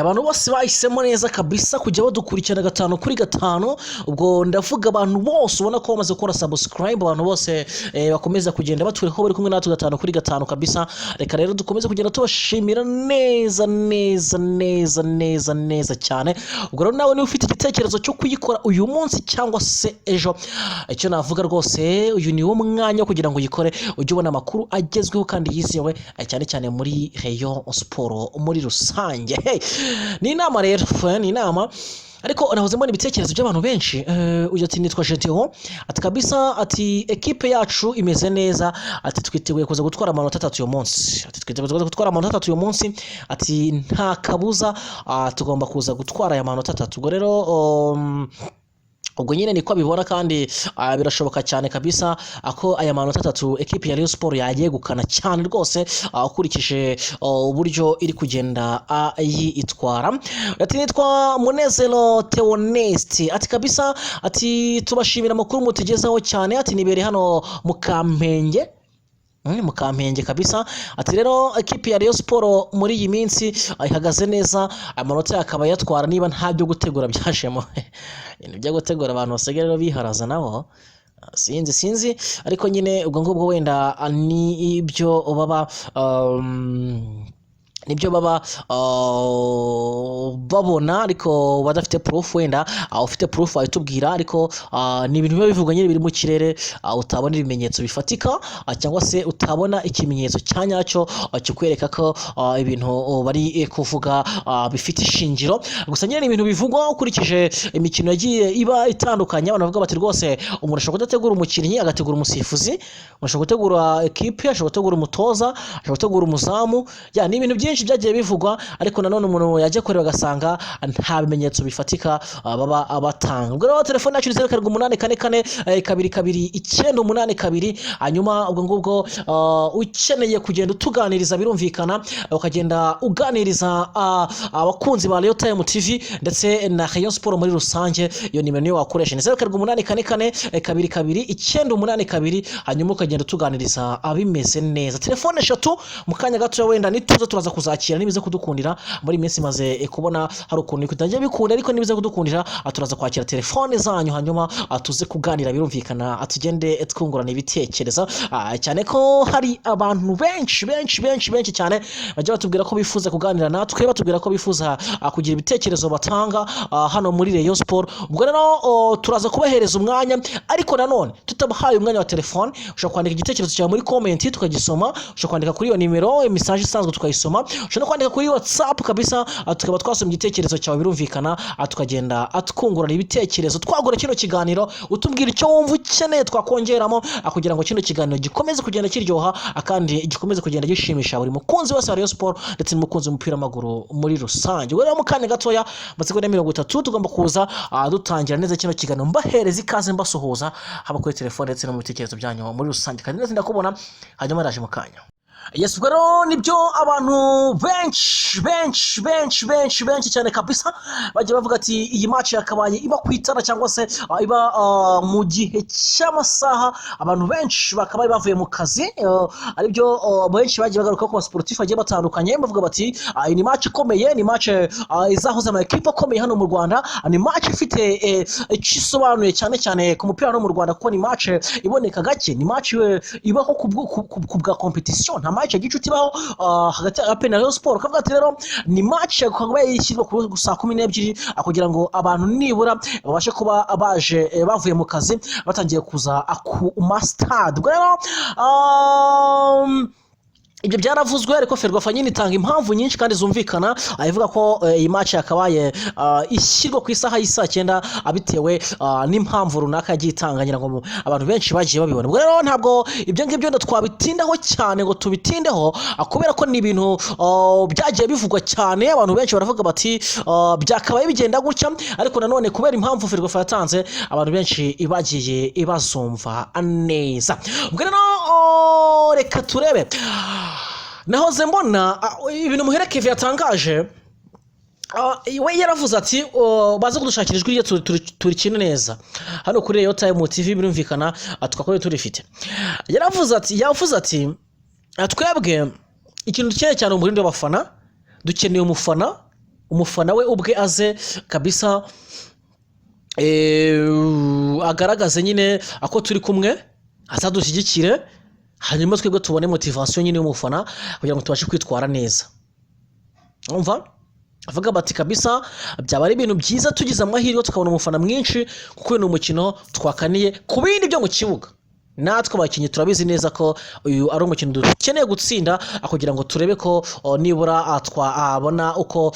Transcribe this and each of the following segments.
Abantu bose bahisemo neza kabisa kujya badukurikirana gatanu kuri gatanu. Ubwo ndavuga abantu bose ubona ko bamaze gukora subscribe, abantu bose bakomeza kugenda batwereka ko bari kumwe natwe gatanu kuri gatanu kabisa. Reka rero dukomeze kugenda tubashimira neza neza neza neza neza cyane. Ubwo rero nawe niba ufite igitekerezo cyo kuyikora uyu munsi cyangwa se ejo, icyo navuga rwose, uyu ni wo mwanya wo kugira ngo uyikore, ujye ubona amakuru agezweho kandi yizewe, cyane cyane muri Rayon Sport muri rusange. Hey, ni inama rero, ni inama. Ariko nahoze mbona ibitekerezo by'abantu benshi. Uyu ati: "Nitwa Gedeon." Ati: "Kabisa," ati, "ekipe yacu imeze neza." Ati: "Twiteguye kuza gutwara amanota 3 uyu munsi." Ati: "Twiteguye kuza gutwara amanota 3 uyu munsi." Ati: "Nta kabuza, tugomba kuza gutwara aya manota 3." Ubwo rero ubwo nyine niko abibona, kandi birashoboka cyane kabisa ko aya manota 3 ekipi ya Rayon Sport yayegukana cyane rwose, ukurikije uburyo iri kugenda yitwara. Ati: "Nitwa Munezero Theoneste." Ati: "Kabisa," ati, "tubashimira amakuru mutugezaho cyane." Ati: "Nibereye hano mu Kampenge." Mu Kampenge kabisa. Ati: "Rero ekipi ya Rayon Sport muri iyi minsi ihagaze neza, amanota akaba yatwara niba nta byo gutegura byajemo." Ibintu byo gutegura abantu basigaye rero biharaza nabo, sinzi sinzi, ariko nyine ubwo ngubwo wenda ni ibyo baba nibyo baba babona, ariko badafite proof. Wenda ufite proof wayitubwira, ariko ni ibintu biba bivugwa nyine biri mu kirere, utabona ibimenyetso bifatika, cyangwa se utabona ikimenyetso cya nyacyo kikwereka ko ibintu bari kuvuga bifite ishingiro. Gusa nyine ni ibintu bivugwa ukurikije imikino yagiye iba itandukanye. Abantu bavuga bati: "Rwose umuntu ashobora kudategura umukinnyi, agategura umusifuzi, umuntu ashobora gutegura ekipe, ashobora gutegura umutoza, ashobora gutegura umuzamu." Ya, ni ibintu byinshi byagiye bivugwa, ariko nanone umuntu yajya kureba agasanga nta bimenyetso bifatika baba batanga. Ubwo rero telefone yacu ni 0784 422 982. Hanyuma ubwo ngubwo ukeneye kugenda utuganiriza, birumvikana ukagenda uganiriza abakunzi ba Rayon Time TV ndetse na Rayon Sport muri rusange, iyo nimero niyo wakoresha, ni 0784 422 982. Hanyuma ukagenda utuganiriza abimeze neza. Telefone eshatu mu kanya gato wenda nituza turaza kuzakira nibize kudukundira. Muri iyi minsi maze kubona hari ukuntu bitajya bikunda, ariko nibize kudukundira turaza kwakira telefone zanyu, hanyuma tuze kuganira, birumvikana tugende twungurana ibitekerezo, cyane ko hari abantu benshi benshi benshi benshi cyane bajya batubwira ko bifuza kuganira natwe, batubwira ko bifuza kugira ibitekerezo batanga hano muri Rayon Sport. Ubwo rero turaza kubahereza umwanya, ariko nanone tutabahaye umwanya wa telefone, ushobora kwandika igitekerezo cyawe muri comment tukagisoma, ushobora kwandika kuri iyo nimero message isanzwe tukayisoma, ushobora no kwandika kuri WhatsApp kabisa, tukaba twasoma igitekerezo cyawe, birumvikana tukagenda twungurana ibitekerezo, twagura kino kiganiro, utubwira icyo wumva ukeneye twakongeramo kugira ngo kino kiganiro gikomeze kugenda kiryoha, kandi gikomeze kugenda gishimisha buri mukunzi wese wa Rayon Sport ndetse n'umukunzi w'umupira w'amaguru muri rusange. Ubwo rero mu kanya gatoya, amasegonda 30, tugomba kuza dutangira neza kino kiganiro, mbahereza ikaze, mbasuhuza haba kuri telefone ndetse no mu bitekerezo byanyu muri rusange. Kandi neza ndakubona, hanyuma ndaje mu kanya. Yes, ubwo rero nibyo abantu benshi benshi benshi benshi benshi cyane kabisa bagiye bavuga ati iyi match yakabaye iba ku itara cyangwa se iba mu gihe cy'amasaha abantu benshi bakabaye bavuye mu kazi, aribyo benshi bagiye bagaruka ku basportif bagiye batandukanye, bavuga bati iyi ni match ikomeye, ni match izahuza ama ekipe akomeye hano mu Rwanda, ni match ifite icyo isobanuye cyane cyane ku mupira hano mu Rwanda, kuko ni match iboneka gake, ni match ibaho ku bwa competition, nta match ya gicuti ibaho hagati ya APR na Rayon Sport. Kavuga ati rero ni match yakabaye ishyirwa ku saa 12, kugira ngo abantu nibura babashe kuba baje bavuye mu kazi, batangiye kuza ku ma stade. Ubwo rero ibyo byaravuzwe, ariko Ferwafa nyine itanga impamvu nyinshi kandi zumvikana, ivuga ko iyi match yakabaye ishyirwa ku isaha y'isaa 9, bitewe n'impamvu runaka yagiye itanga. Ngira ngo abantu benshi bagiye babibona. Ubwo rero ntabwo ibyo ngibyo wenda twabitindaho cyane ngo tubitindeho, kubera ko ni ibintu byagiye bivugwa cyane. Abantu benshi baravuga bati byakabaye bigenda gutya, ariko nanone kubera impamvu Ferwafa yatanze, abantu benshi bagiye bazumva neza. Ubwo rero reka turebe. Nahoze mbona ibintu Muhere Kevin yatangaje. We yaravuze ati baze kudushakira ijwi rye turikine neza hano kuri Rayon Time TV, birumvikana twakabaye turifite. Yaravuze ati twebwe ikintu dukeneye cyane umurindi w'abafana, dukeneye umufana. Umufana we ubwe aze kabisa, agaragaze nyine ako turi kumwe, azadushyigikire, hanyuma twebwe tubone motivation nyine y'umufana kugira ngo tubashe kwitwara neza. Umva, avuga bati: "Kabisa byaba ari ibintu byiza tugize amahirwe tukabona umufana mwinshi, kuko uyu ni umukino twakaniye ku bindi byo mu kibuga. Natwe abakinnyi turabizi neza ko uyu ari umukino dukeneye gutsinda kugira ngo turebe ko nibura twabona uko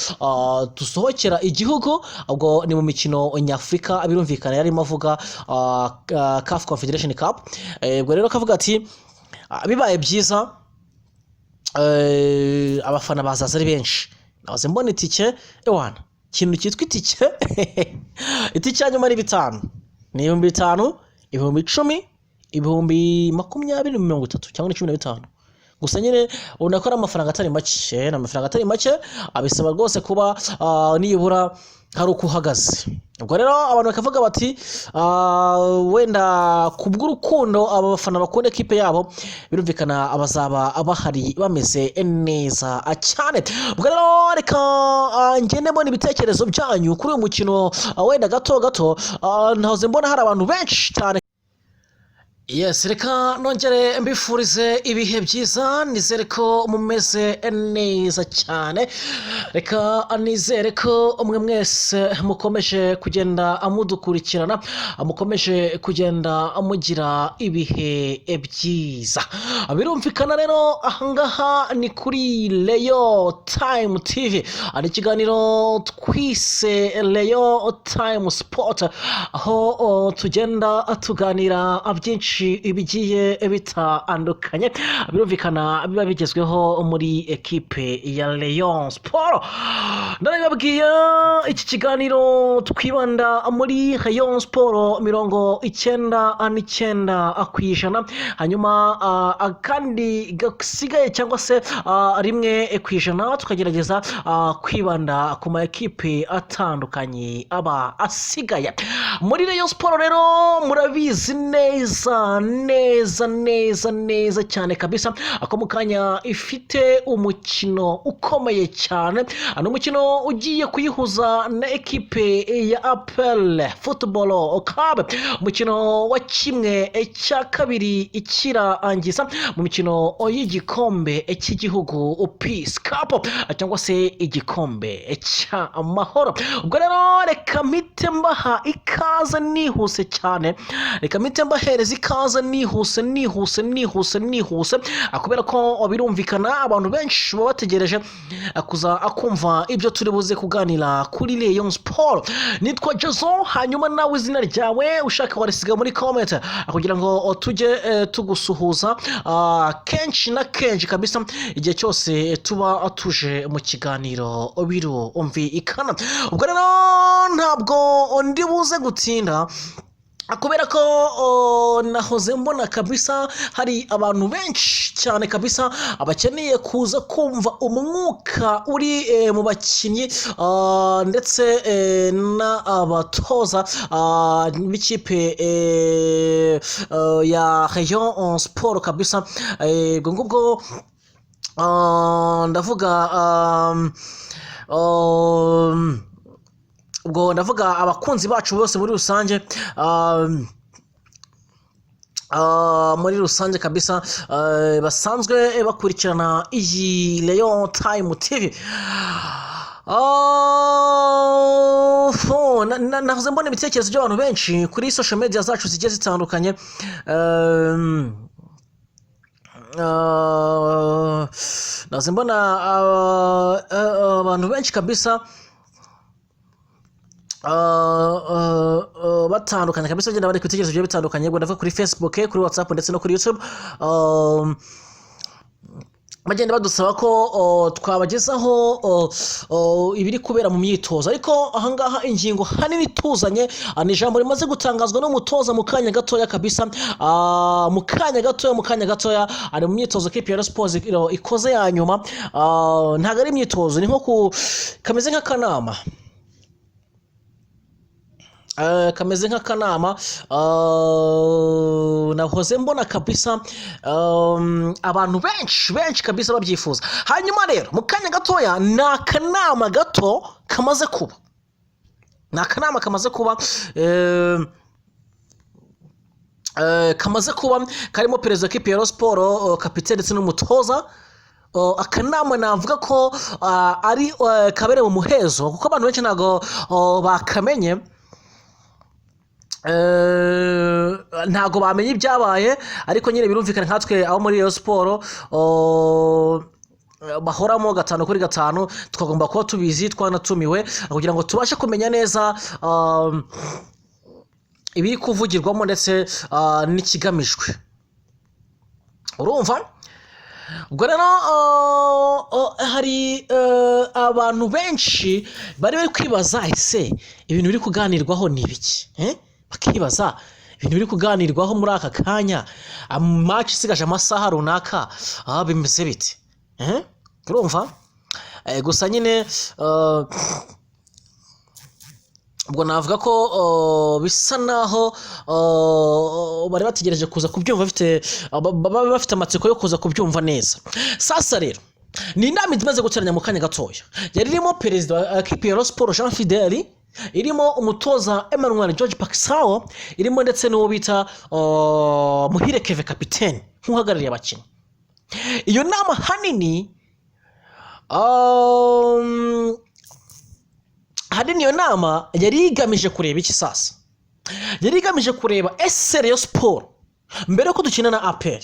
dusohokera igihugu." Ubwo ni mu mikino nyafurika, birumvikana yarimo avuga CAF Confederation Cup. Ubwo rero kavuga ati: "Bibaye byiza, abafana bazaza ari benshi." Nahoze mbona itike, ewana, ikintu cyitwa itike, itike ya nyuma ni bitanu, ni 5000, 10,000, 20,000, 30,000 cyangwa ni 15. Gusa nyine ubona ko ari amafaranga atari make, ni amafaranga atari make, abisaba rwose kuba nibura hari uko uhagaze. Ubwo rero abantu bakavuga bati: "Wenda kubw'urukundo aba bafana bakunda ekipe yabo, birumvikana bazaba bahari bameze neza cyane." Ubwo rero reka ngende mbona ibitekerezo byanyu kuri uyu mukino. Wenda gato gato, nahoze mbona hari abantu benshi cyane. Yes, reka nongere mbifurize ibihe byiza, nizere ko mumeze neza cyane. Reka nizere ko mwe mwese mukomeje kugenda mudukurikirana, mukomeje kugenda mugira ibihe byiza. Birumvikana rero ahangaha ni kuri Rayon Time TV, hari ikiganiro twise Rayon Time Sport, aho tugenda tuganira byinshi bigiye bitandukanye, birumvikana biba bigezweho muri ekipe ya Rayon Sport. Ndarabibabwiye, iki kiganiro twibanda muri Rayon Sport 99%, hanyuma akandi gasigaye cyangwa se 1% tukagerageza kwibanda ku ma ekipe atandukanye aba asigaye muri Rayon Sport. Rero murabizi neza neza neza neza cyane kabisa ako mu kanya ifite umukino ukomeye cyane, ni umukino ugiye kuyihuza na ekipe ya APR Football Club, umukino wa 1/2 ikirangiza mu mikino y'igikombe cy'igihugu, Peace Cup cyangwa se igikombe cy'amahoro. Ubwo rero reka mpite mbaha ikaze nihuse cyane, reka mpite mbahereza ikaze nihuse nihuse nihuse nihuse, kubera ko birumvikana abantu benshi baba bategereje kuza kumva ibyo turi buze kuganira kuri Rayon Sport. Nitwa Jason, hanyuma nawe izina ryawe ushaka warisiga muri comment kugira ngo tujye tugusuhuza kenshi na kenshi kabisa igihe cyose tuba tuje mu kiganiro, birumvikana. Ubwo rero ntabwo ndi buze gutinda kubera ko nahoze mbona kabisa hari abantu benshi cyane kabisa bakeneye kuza kumva umwuka uri mu bakinnyi ndetse n'abatoza b'ikipe ya Rayon Sport kabisa. Ubwo ngubwo ndavuga ubwo ndavuga abakunzi bacu bose muri rusange, muri rusange kabisa basanzwe bakurikirana iyi Rayon Time TV. Nahoze mbona ibitekerezo by'abantu benshi kuri social media zacu zigiye zitandukanye. Nahoze mbona abantu benshi kabisa batandukanye kabisa, bagenda bari ku bitekerezo bigiye bitandukanye. Ubwo ndavuga kuri Facebook, kuri WhatsApp ndetse no kuri YouTube, bagenda badusaba ko twabagezaho ibiri kubera mu myitozo. Ariko ahangaha ingingo hanini tuzanye ni ijambo rimaze gutangazwa n'umutoza mu kanya gatoya kabisa, mu kanya gatoya, mu kanya gatoya ari mu myitozo kipe ya Rayon Sports ikoze ya nyuma. Ntabwo ari imyitozo, ni nko ku kameze nk'akanama, kameze nk'akanama. Nahoze mbona kabisa abantu benshi benshi kabisa babyifuza. Hanyuma rero mu kanya gatoya ni akanama gato. kamaze kuba, ni akanama kamaze kuba karimo perezida wa kipe ya Rayon Sport, kapitene ndetse n'umutoza. Akanama navuga ko ari kabereye mu muhezo, kuko abantu benshi ntabwo bakamenye, ntabwo bamenye ibyabaye. Ariko nyine birumvikana, nkatwe aho muri Rayon Sport bahoramo 5 kuri 5, twagomba kuba tubizi, twanatumiwe kugira ngo tubashe kumenya neza ibiri kuvugirwamo ndetse n'ikigamijwe. Urumva, ubwo rero hari abantu benshi bari kwibaza: ese ibintu biri kuganirwaho ni ibiki? Eh? Bakibaza ibintu biri kuganirwaho muri aka kanya, match isigaje amasaha runaka, bimeze bite? Eh? Urumva, gusa nyine ubwo navuga ko bisa naho bari bategereje kuza kubyumva, bafite baba bafite amatsiko yo kuza kubyumva neza. Sasa rero ni inama imaze guteranya mu kanya gatoya, yari irimo perezida wa ekipi ya Rayon Sport Jean Fidel, irimo umutoza Emmanuel George Pakisao, irimo ndetse n'uwo bita Muhire Keve kapitene nk'uhagarariye abakinnyi. Iyo nama ahanini iyo nama yari igamije kureba iki? Sasa yari igamije kureba: ese Rayon Sport mbere yuko dukina na APR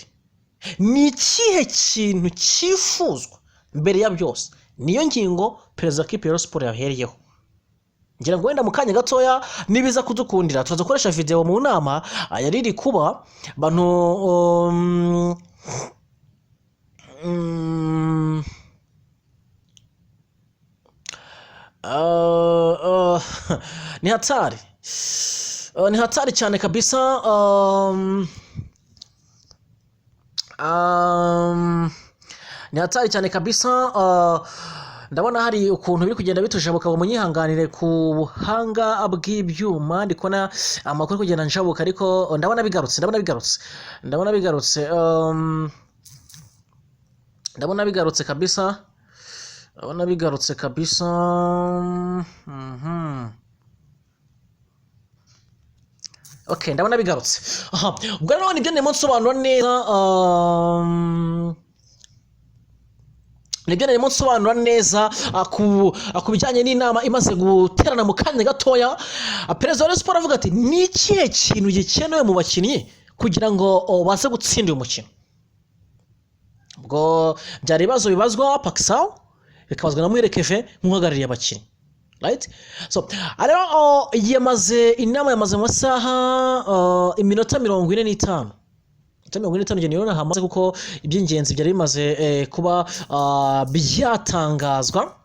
ni ikihe kintu cyifuzwa mbere ya byose? Niyo ngingo perezida wa kipe ya Rayon Sport yahereyeho. Ngira ngo wenda mu kanya gatoya nibiza kudukundira turaza gukoresha videwo mu nama yari iri kuba. Abantu ni hatari. Ni hatari cyane kabisa. Ni hatari cyane kabisa. Ndabona hari ukuntu biri kugenda bitujabuka, ngo munyihanganire ku buhanga bw'ibyuma. Ndi kubona amakuru ari kugenda njabuka, ariko ndabona bigarutse, ndabona bigarutse, ndabona bigarutse, ndabona bigarutse kabisa, ndabona bigarutse kabisa. Okay, ndabona bigarutse. Aha, ubwo rero nibyo ndimo nsobanura neza, nibyo narimo nsobanura neza ku bijyanye n'inama imaze guterana mu kanya gatoya. Perezida wa Rayon Sport avuga ati: ni ikihe kintu gikenewe mu bakinnyi kugira ngo baze gutsinda uyu mukino? Ubwo byari ibibazo bibazwa Pakisao, bikabazwa na Muhire Kevin nk'uhagarariye abakinnyi, right? So rero yamaze inama yamaze mu masaha iminota 45, iminota 45 njye niyo nahamaze, kuko iby'ingenzi byari bimaze kuba byatangazwa,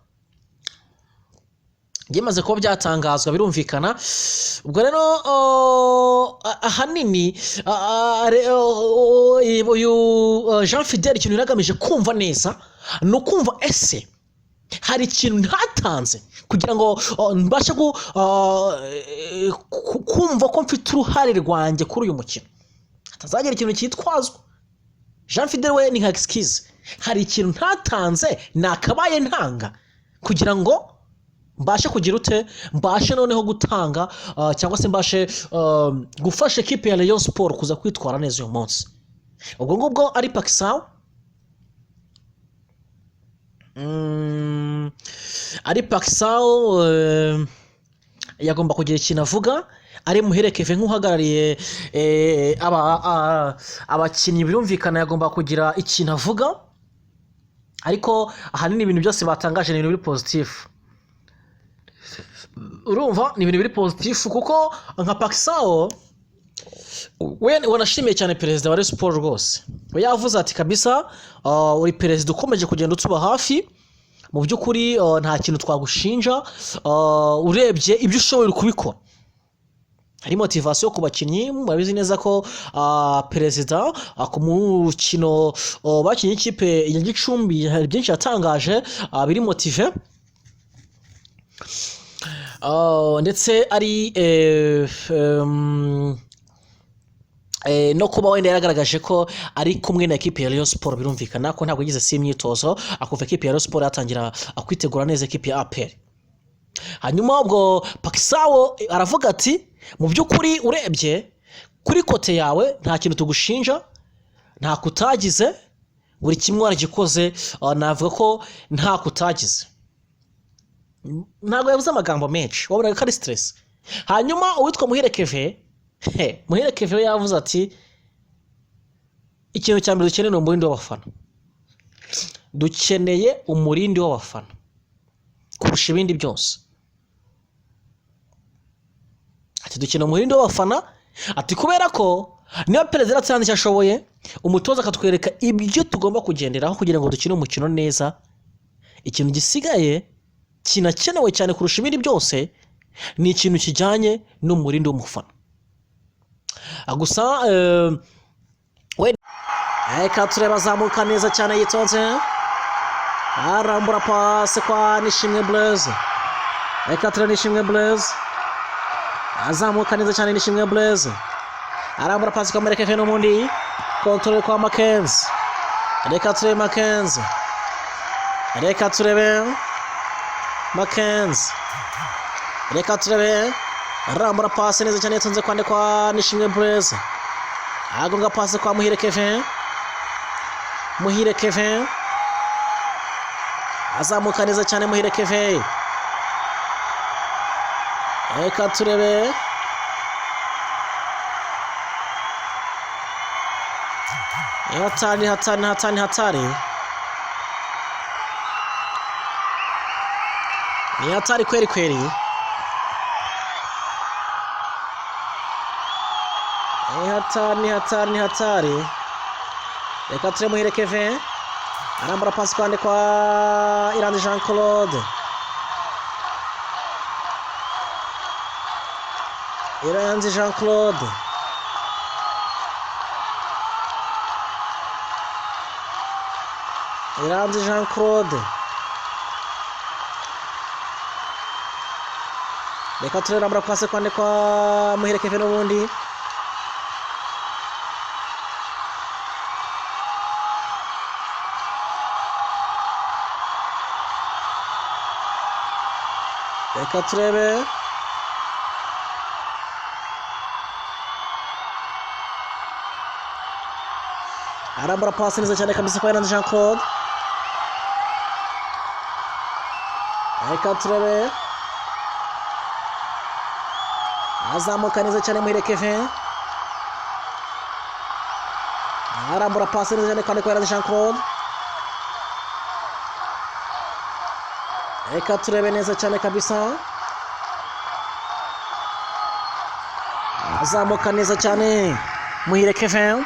byamaze kuba byatangazwa, birumvikana. Ubwo rero ahanini uyu Jean Fidel ikintu yari agamije kumva neza ni ukumva: ese hari ikintu ntatanze kugira ngo mbashe kumva ko mfite uruhare rwanjye kuri uyu mukino, hatazagira ikintu cyitwazwa? Jean Fidel we ni nka excuse: hari ikintu ntatanze nakabaye ntanga kugira ngo mbashe kugira ute, mbashe noneho gutanga cyangwa se mbashe gufasha ekipe ya Rayon Sport kuza kwitwara neza uyu munsi? Ubwo ngubwo ari Pakisao, ari Pakisao yagomba kugira ikintu avuga, ari Muhire Kevin nk'uhagarariye abakinnyi, birumvikana yagomba kugira ikintu avuga. Ariko ahanini ibintu byose batangaje ni ibintu biri positif. Urumva, ni ibintu biri positif, kuko nka Pakisao we wanashimiye cyane perezida wa Rayon Sport rwose. We yavuze ati: kabisa uri perezida ukomeje kugenda utuba hafi, mu by'ukuri nta kintu twagushinja, urebye ibyo ushoboye uri kubikora. Hari motivation ku bakinnyi. Murabizi neza ko perezida ku mukino bakinnye ikipe ya Gicumbi hari byinshi yatangaje biri motive, ndetse ari no kuba wenda yaragaragaje ko ari kumwe na ekipe ya Rayon Sport. Birumvikana ko ntabwo yigeze si imyitozo akuva ekipe ya Rayon Sport yatangira kwitegura neza ekipe ya APR. Hanyuma ubwo Pakisawo aravuga ati mu by'ukuri urebye kuri côté yawe nta kintu tugushinja, nta kutagize, buri kimwe waragikoze, navuga ko nta kutagize. Ntabwo yavuze amagambo menshi, wabonaga ko ari stress. Hanyuma uwitwa Muhire Kevin, Muhire Kevin we yavuze ati ikintu cya mbere dukeneye ni umurindi w'abafana, dukeneye umurindi w'abafana kurusha ibindi byose. Ati dukeneye umurindi w'abafana, ati kubera ko niba perezida yaratsinze icyo ashoboye, umutoza akatwereka ibyo tugomba kugenderaho kugira ngo dukine umukino neza, ikintu gisigaye kinakenewe cyane kurusha ibindi byose ni ikintu kijyanye n'umurindi w'umufana. Gusa we reka tureba, azamuka neza cyane yitonze, arambura pase kwa Nishimwe Blaise. Reka turebe Nishimwe Blaise azamuka neza cyane, Nishimwe Blaise arambura pasi kwa Muhire Kevin n'ubundi, contrôle kwa Mackenzie. Reka turebe Mackenzie, reka turebe Mackenzie, reka turebe, arambura pasi neza cyane yitonze kwande kwa Nishimwe Blaise, agonga pasi kwa Muhire Kevin. Muhire Kevin azamuka neza cyane, Muhire Kevin, reka turebe hatari hatari hatari hatari, ni hatari kweli kweli, ni hatari ni hatari ni hatari. Reka turebe Muhire Kevin arambura pasi kwande kwa Iranzi Jean Claude, Iranzi Jean Claude Iranzi Jean Claude, reka turebe arambura pasi kwande kwa Muhire Kevin n'ubundi, reka turebe arambura pasi neza cyane kabisa kwa Iranzi Jean Claude, reka turebe azamuka neza cyane Muhire Kevin arambura pasi neza cyane kandi kwa Iranzi Jean Claude, reka turebe neza cyane kabisa, azamuka neza cyane Muhire Kevin,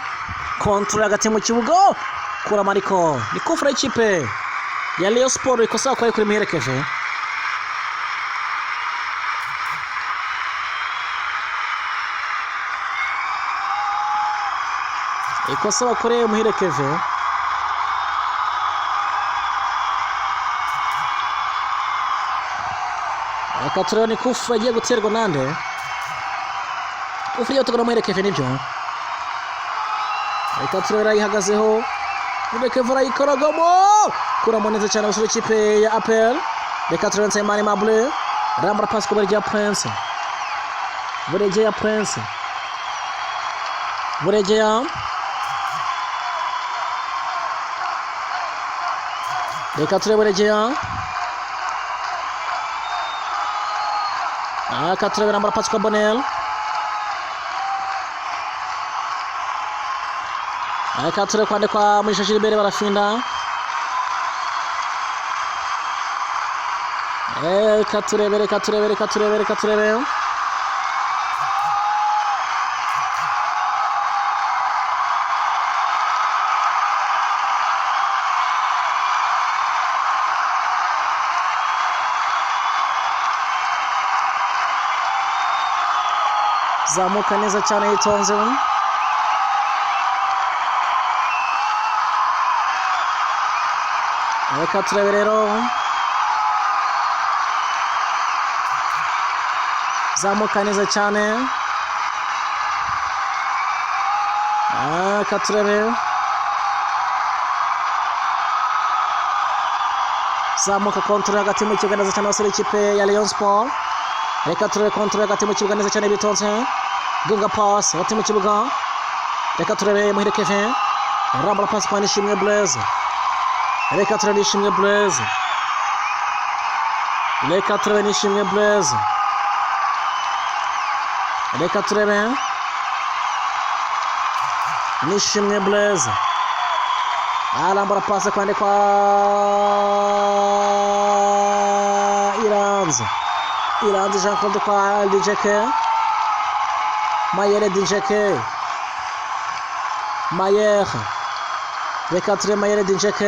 contrôle hagati mu kibuga, kuramo ariko ni kufura y'ikipe ya Rayon Sport, ikosa bakoreye kuri Muhire Kevin. Ikosa bakoreye Muhire Kevin. Reka turebe ni kufura igiye guterwa nande, kufura igiye guterwa na Muhire Kevin nibyo. Reka turebe arayihagazeho, Muhire Kevin arayikoragamo, kuramo neza cyane abasore ikipe ya APR. Reka turebe Nsabimana Aimable arambura pasi ku Buregeya Prince, Buregeya Prince, Buregeya, reka turebe Buregeya, reka turebe arambura pasi kwa Bonel, reka turebe kwande kwa Mugisha Gilbert barafinda, reka turebe, reka turebe, reka turebe, reka turebe, zamuka neza cyane yitonze, reka turebe rero, zamuka neza cyane, reka turebe, Zamuka control hagati mu kibuga neza cyane, abasore ikipe ya Rayon Sport. Reka turebe control hagati mu kibuga neza cyane bitonze. Gonga pass hagati mu kibuga. Reka turebe Muhire Kevin. Rambura pass kwa Nishimwe Blaise. Reka turebe Nishimwe Blaise. Reka turebe Nishimwe Blaise. Reka turebe Nishimwe Blaise. Arambura pasi kwande kwa Iranzi. Iranzi Jean Claude kwa DJK. Mayere DJK. Mayere. Reka turebe Mayere DJK.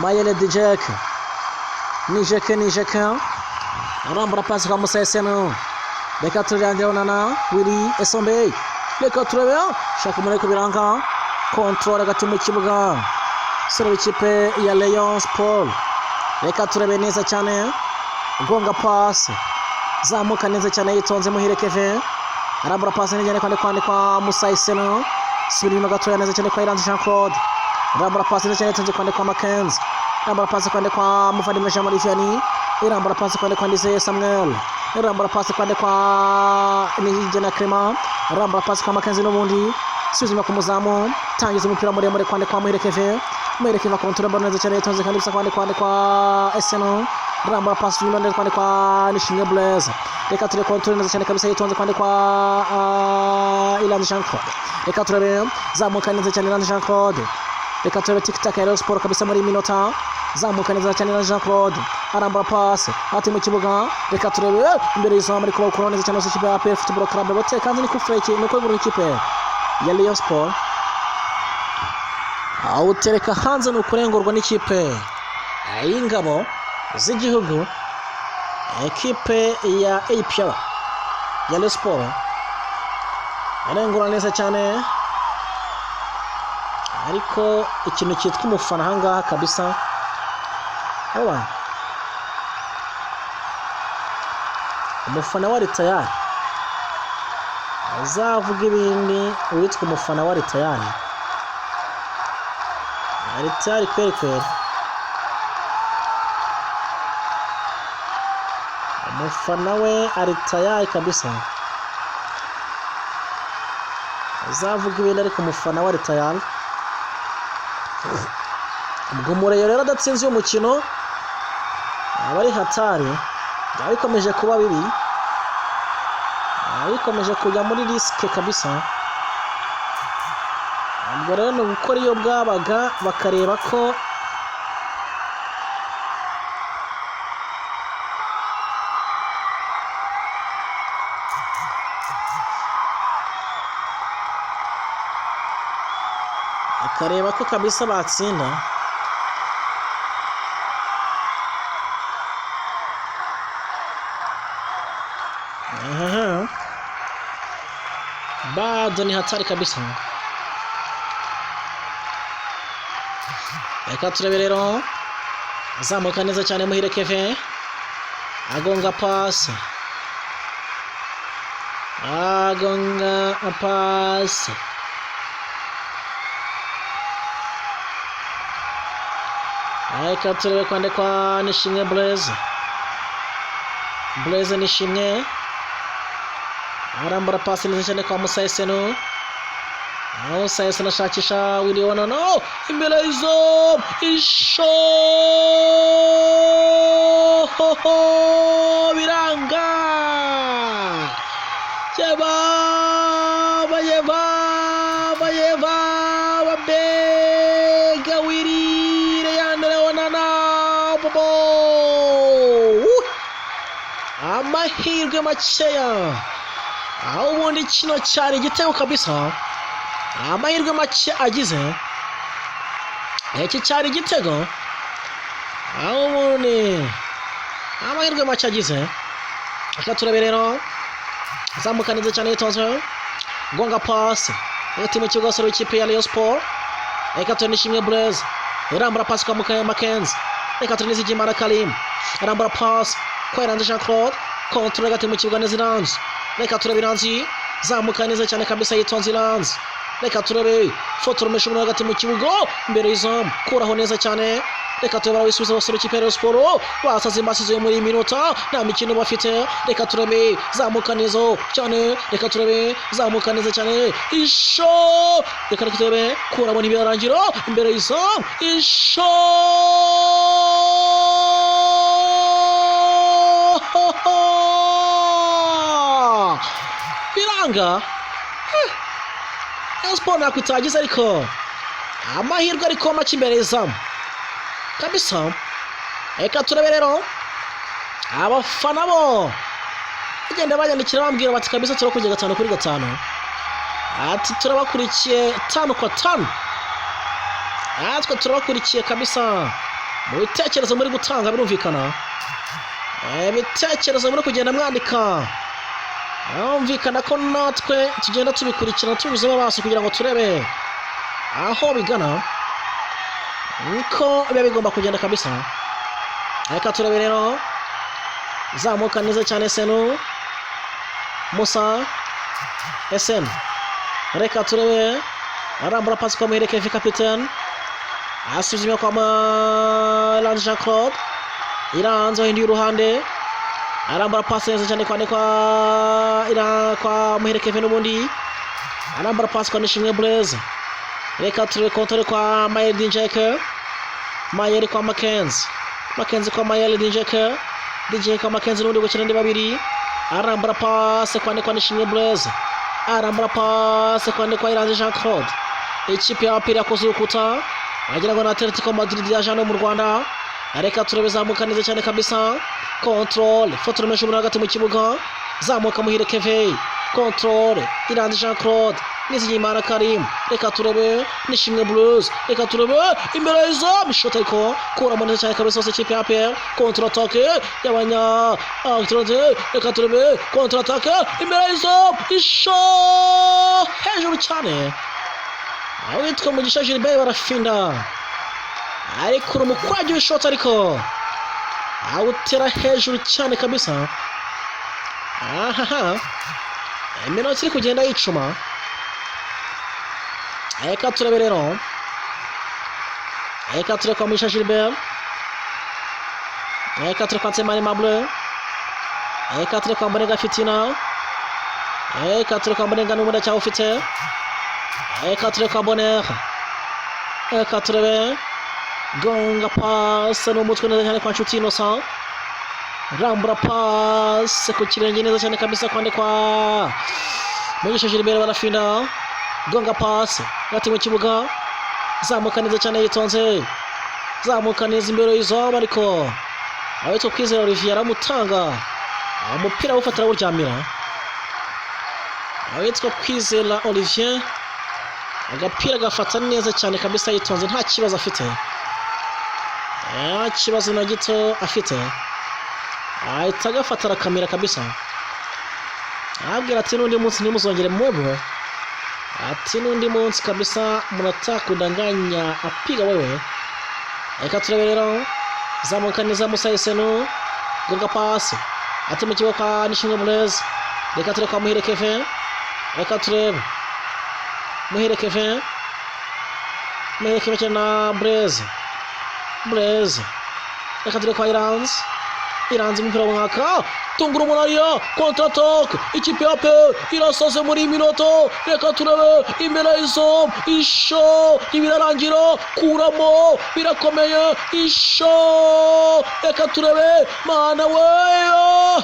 Mayere DJK. Nijeke Nijeke. Arambura pasi kwa Musa Esenu. Reka turebe Onana. Willy Esombe. Reka turebe. Shaka umuntu kubiranga. Control hagati mu kibuga. Sore w'ikipe ya Rayon Sport. Reka turebe neza cyane. Gonga pass. Zamuka neza cyane yitonze Muhire Kevin. Arambura pass neza cyane kwande kwa Musa Esenu. Subira inyuma gatoya neza cyane kwa Iranzi Jean Claude. Arambura pass neza cyane yitonze kwande kwa Mackenzie. Irambura pass kwande kwa Muvandimwe Jean Marie Vianney. Irambura pass kwande kwa Ndizeye Samuel. Irambura pass kwande kwa Niyigena Clement. Irambura pass kwa Mackenzie n'ubundi. Subira ku muzamu. Tangiza umupira muremure kwande kwa Muhire Kevin. Muhire Kevin akontora ballon neza cyane yitonze kandi bisa kwande kwa Esenu. Rambura pass inyuma neza kwande kwa Nishimwe Blaise. Reka turebe control neza cyane kabisa yitonze kwande kwa Iranzi Jean Claude. Reka turebe zamuka neza cyane Iranzi Jean Claude. Reka turebe tic tac ya Rayon Sport kabisa muri iyi minota. Zamuka neza cyane na Jean Claude. Arambura pass ati mu kibuga. Reka turebe imbere y'izamu ariko bawukuraho neza cyane ikipe ya APR Football Club. Batekanze ni kufreki ni uko ikipe ya Rayon Sport. Awutereka hanze ni ukurengurwa n'ikipe y'ingabo z'igihugu, ekipe ya APR ya Rayon Sport. Arengura neza cyane, ariko ikintu cyitwa umufana ahangaha kabisa. Oba umufana wa tayari azavuga ibindi, uwitwa umufana wa tayari ari tayari kweri kweri. Umufana we ari tayari kabisa, azavuga ibindi, ariko umufana we ari tayari. Ubwo Umureyo rero adatsinze uyu mukino aba ari hatari, byaba bikomeje kuba bibi, byaba bikomeje kujya muri risque kabisa. Ubwo rero ni ugukora iyo bwabaga bakareba ko kabisa batsinda. Aha. Bado ni hatari kabisa. Reka turebe rero. Azamuka neza cyane Muhire Kevin. Agonga pass. Agonga pass. Reka turebe kwande kwa Nishimwe Blaise. Blaise Nishimwe. Arambura pasi neza cyane kwa Musa Esenu. Musa Esenu ashakisha Willy Onono. Imbere y'izo isho biranga. Yebaba yebaba yebaba mbega Willy Leandre Onana bobo. Amahirwe makeya. Aho ubundi kino cyari igitego kabisa, amahirwe make agize, iki cyari igitego. Aho ubundi amahirwe make agize. Reka turebe rero, azamuka neza cyane yitonze, gonga pass hagati mu kibuga sore w'ikipe ya Rayon Sport. Reka turebe Nishimwe Blaise, irambura pass kwa Mukaya Mackenzie. Reka turebe Nizigimana Karim, arambura pass kwa Iranzi Jean Claude, control hagati mu kibuga neza Iranzi. Reka turebe Iranzi, zamuka neza cyane kabisa yitonze Iranzi. Reka turebe foto rumesha umuntu hagati mu kibuga imbere y'izamu, kuraho neza cyane. Reka turebe, barawisubiza abasore ikipe ya Rayon Sport basaze basize muri iyi minota, nta mikino bafite. Reka turebe, zamuka neza cyane, reka turebe, zamuka neza cyane, isho, reka turebe, kuramo ntibirarangira, imbere y'izamu, isho, biranga. Rayon Sport ntako itagize, ariko amahirwe ariko make imbere y'izamu kabisa. Reka turebe rero, abafana bo bagenda banyandikira bambwira bati kabisa turakurikiye 5 kuri 5, ati turabakurikiye 5 kwa 5, natwe turabakurikiye kabisa mu bitekerezo muri gutanga, birumvikana ibitekerezo muri kugenda mwandika, birumvikana ko natwe tugenda tubikurikirana tubuzemo amaso kugira ngo turebe aho bigana, niko biba bigomba kugenda kabisa. Reka turebe rero, zamuka neza cyane Senu Musa Esen, reka turebe, arambura pasi kwa Muhire Kevin kapitene, asubiza inyuma kwa Iranzi Jean Claude, Iranzi wahinduye uruhande, arambura pasi neza cyane kwa Muhire Kevin n'ubundi, arambura pasi kwa Nishimwe Blaise. Reka turebe kontore kwa Mayeri Dinjeke, Mayeri kwa Makenzi, Makenzi kwa Mayeri Dinjeke, Dinjeke kwa Makenzi n'ubundi gukina ndi babiri, arambura pasi kwa Nishimwe Blaise, arambura pasi kwa Iranzi Jean Claude. Ikipe ya APR yakoze urukuta, wagira ngo na Atletico Madrid yaje hano mu Rwanda. Reka turebe, zamuka neza cyane kabisa, control, foto rumesha umuntu hagati mu kibuga, zamuka Muhire Kevin, control, Iranzi Jean Claude, Nizigiyimana Karim, reka turebe, Nishimwe Blues, reka turebe, imbere y'izamu, shot ariko kuramo neza cyane kabisa ikipe ya APR, contre attaque y'abanya Atletico, reka turebe, contre attaque, imbere y'izamu, isho hejuru cyane, awitwa Mugisha Gilbert barafinda, ariko umukwagi w'ishoti ariko awutera hejuru cyane kabisa. Ahaha, iminota iri kugenda yicuma. Reka turebe rero, reka turebe kwa Mugisha Gilbert, reka turebe kwa Nsemani Mable, reka turebe kwa Mbonenga Fitina, reka turebe kwa Mbonenga n'ubundi acyawufite, reka turebe kwa Bonheur, reka turebe, gonga pasi n'umutwe neza cyane kwa Nshuti Innocent, rambura pasi ku kirenge neza cyane kabisa kwa Mugisha Gilbert barafinda, gonga pasi hagati mu kibuga, zamuka neza cyane yitonze, zamuka neza imbere y'izamu, ariko awitwa Kwizera Olivier aramutanga umupira awufata arawuryamira. Awitwa Kwizera Olivier agapira gafata neza cyane kabisa yitonze, nta kibazo afite, nta kibazo na gito afite, ahita agafata arakamira kabisa, arabwira ati n'undi munsi ntimuzongere mwebwe, ati n'undi munsi kabisa mnataka kudanganya apiga wewe. Reka turebe rero, zamuka neza Musa Esenu, gonga pasi ati mu kibuga kwa Nishimwe Blaise, reka turebe kwa Muhire Kevin, reka turebe Muhire Kevin, Muhire Kevin cyane na Blaise, Blaise, reka turebe kwa Iranzi, Iranzi umupira w'umwaka, tungura umunariya, contre attaque, ikipe ya APR irasaze muri minota, reka turebe imbere y'izamu, isho ntibirarangira, kuramo birakomeye, isho, reka turebe, mana weyo,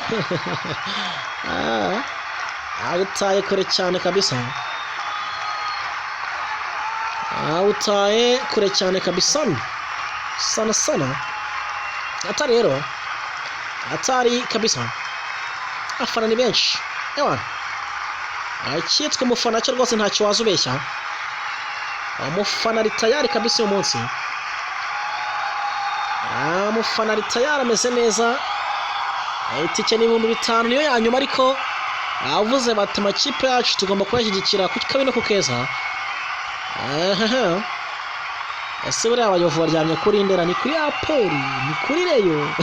awutaye kure cyane kabisa, awutaye kure cyane kabisa, sana sana, atari rero atari kabisa, afana ni benshi, ewa icyitwa umufana cyo rwose ntacyo waza ubeshya, umufana ari tayari kabisa uyu munsi, umufana ari tayari ameze neza. Itike ni 5000 niyo ya nyuma, ariko avuze bati amakipe yacu tugomba kuyashyigikira ku kabi no ku keza. Ese buriya abayovu baryamye kuri Ndera, ni kuri APR, ni kuri Rayon?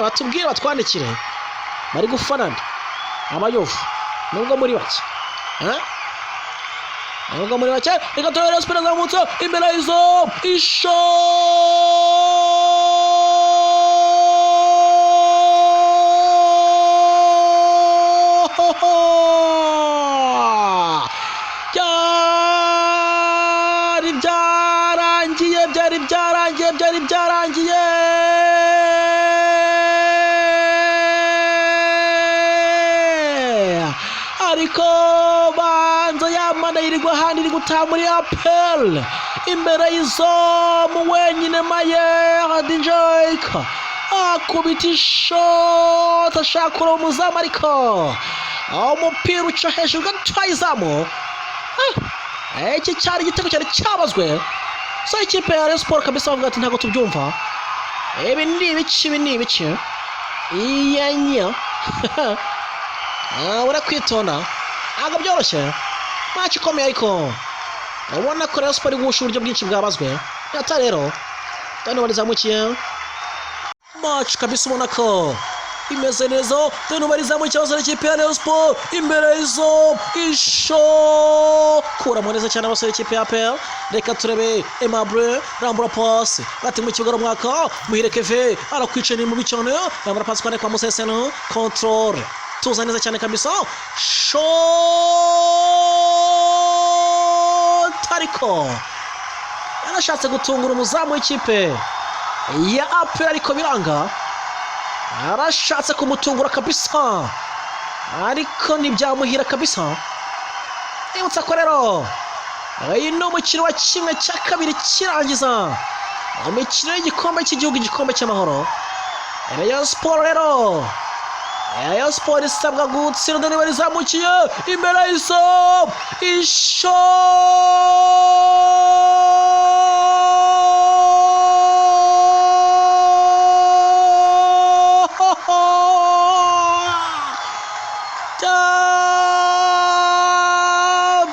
Batubwire batwandikire, bari gufana nde abayovu nubwo muri bake? Nubwo muri make, reka turebe Rayon Sports azamutse imbere y'izo isho byari byarangiye, byari byarangiye, byari byarangiye. Ariko banza yamana yirirwa ahandi, iri gutaha muri APR imbere y'izamu wenyine. Mayer Dinjayika akubita ishoti, ashaka kureba umuzamu, ariko umupira uca hejuru gato y'izamu. Iki cyari igitego cyari cyabazwe. So ikipe ya Rayon Sports kabisa bavuga ati: "Ntabwo tubyumva, ibi ni ibiki? Ibi ni ibiki?" Iyanya urakwitonda, ntabwo byoroshye, match ikomeye, ariko ubona ko Rayon Sports igusha uburyo bwinshi bwabazwe. Yata rero dani warizamukiye, match kabisa ubona ko imeze neza. Dani barizamukiye abasore ikipe ya Rayon Sports imbere y'izo isho kuramo neza cyane abasore ikipe ya APR. Reka turebe Aimable rambura passe gati mu kibuga umwaka Muhire Keve arakwica, ni mubi cyane. Rambura passe kwa Museseno, control tuza neza cyane kabisa, shot, ariko yarashatse gutungura umuzamu w'ikipe ya APR, ariko biranga. Arashatse kumutungura kabisa, ariko ntibyamuhira kabisa. Nibutsa ko rero uyu ni umukino wa 1/2 kirangiza imikino y'igikombe cy'igihugu, igikombe cy'amahoro. Rayon Sports rero, Rayon Sports isabwa gutsinda. Niba rizamukiye imbere y'izamu isho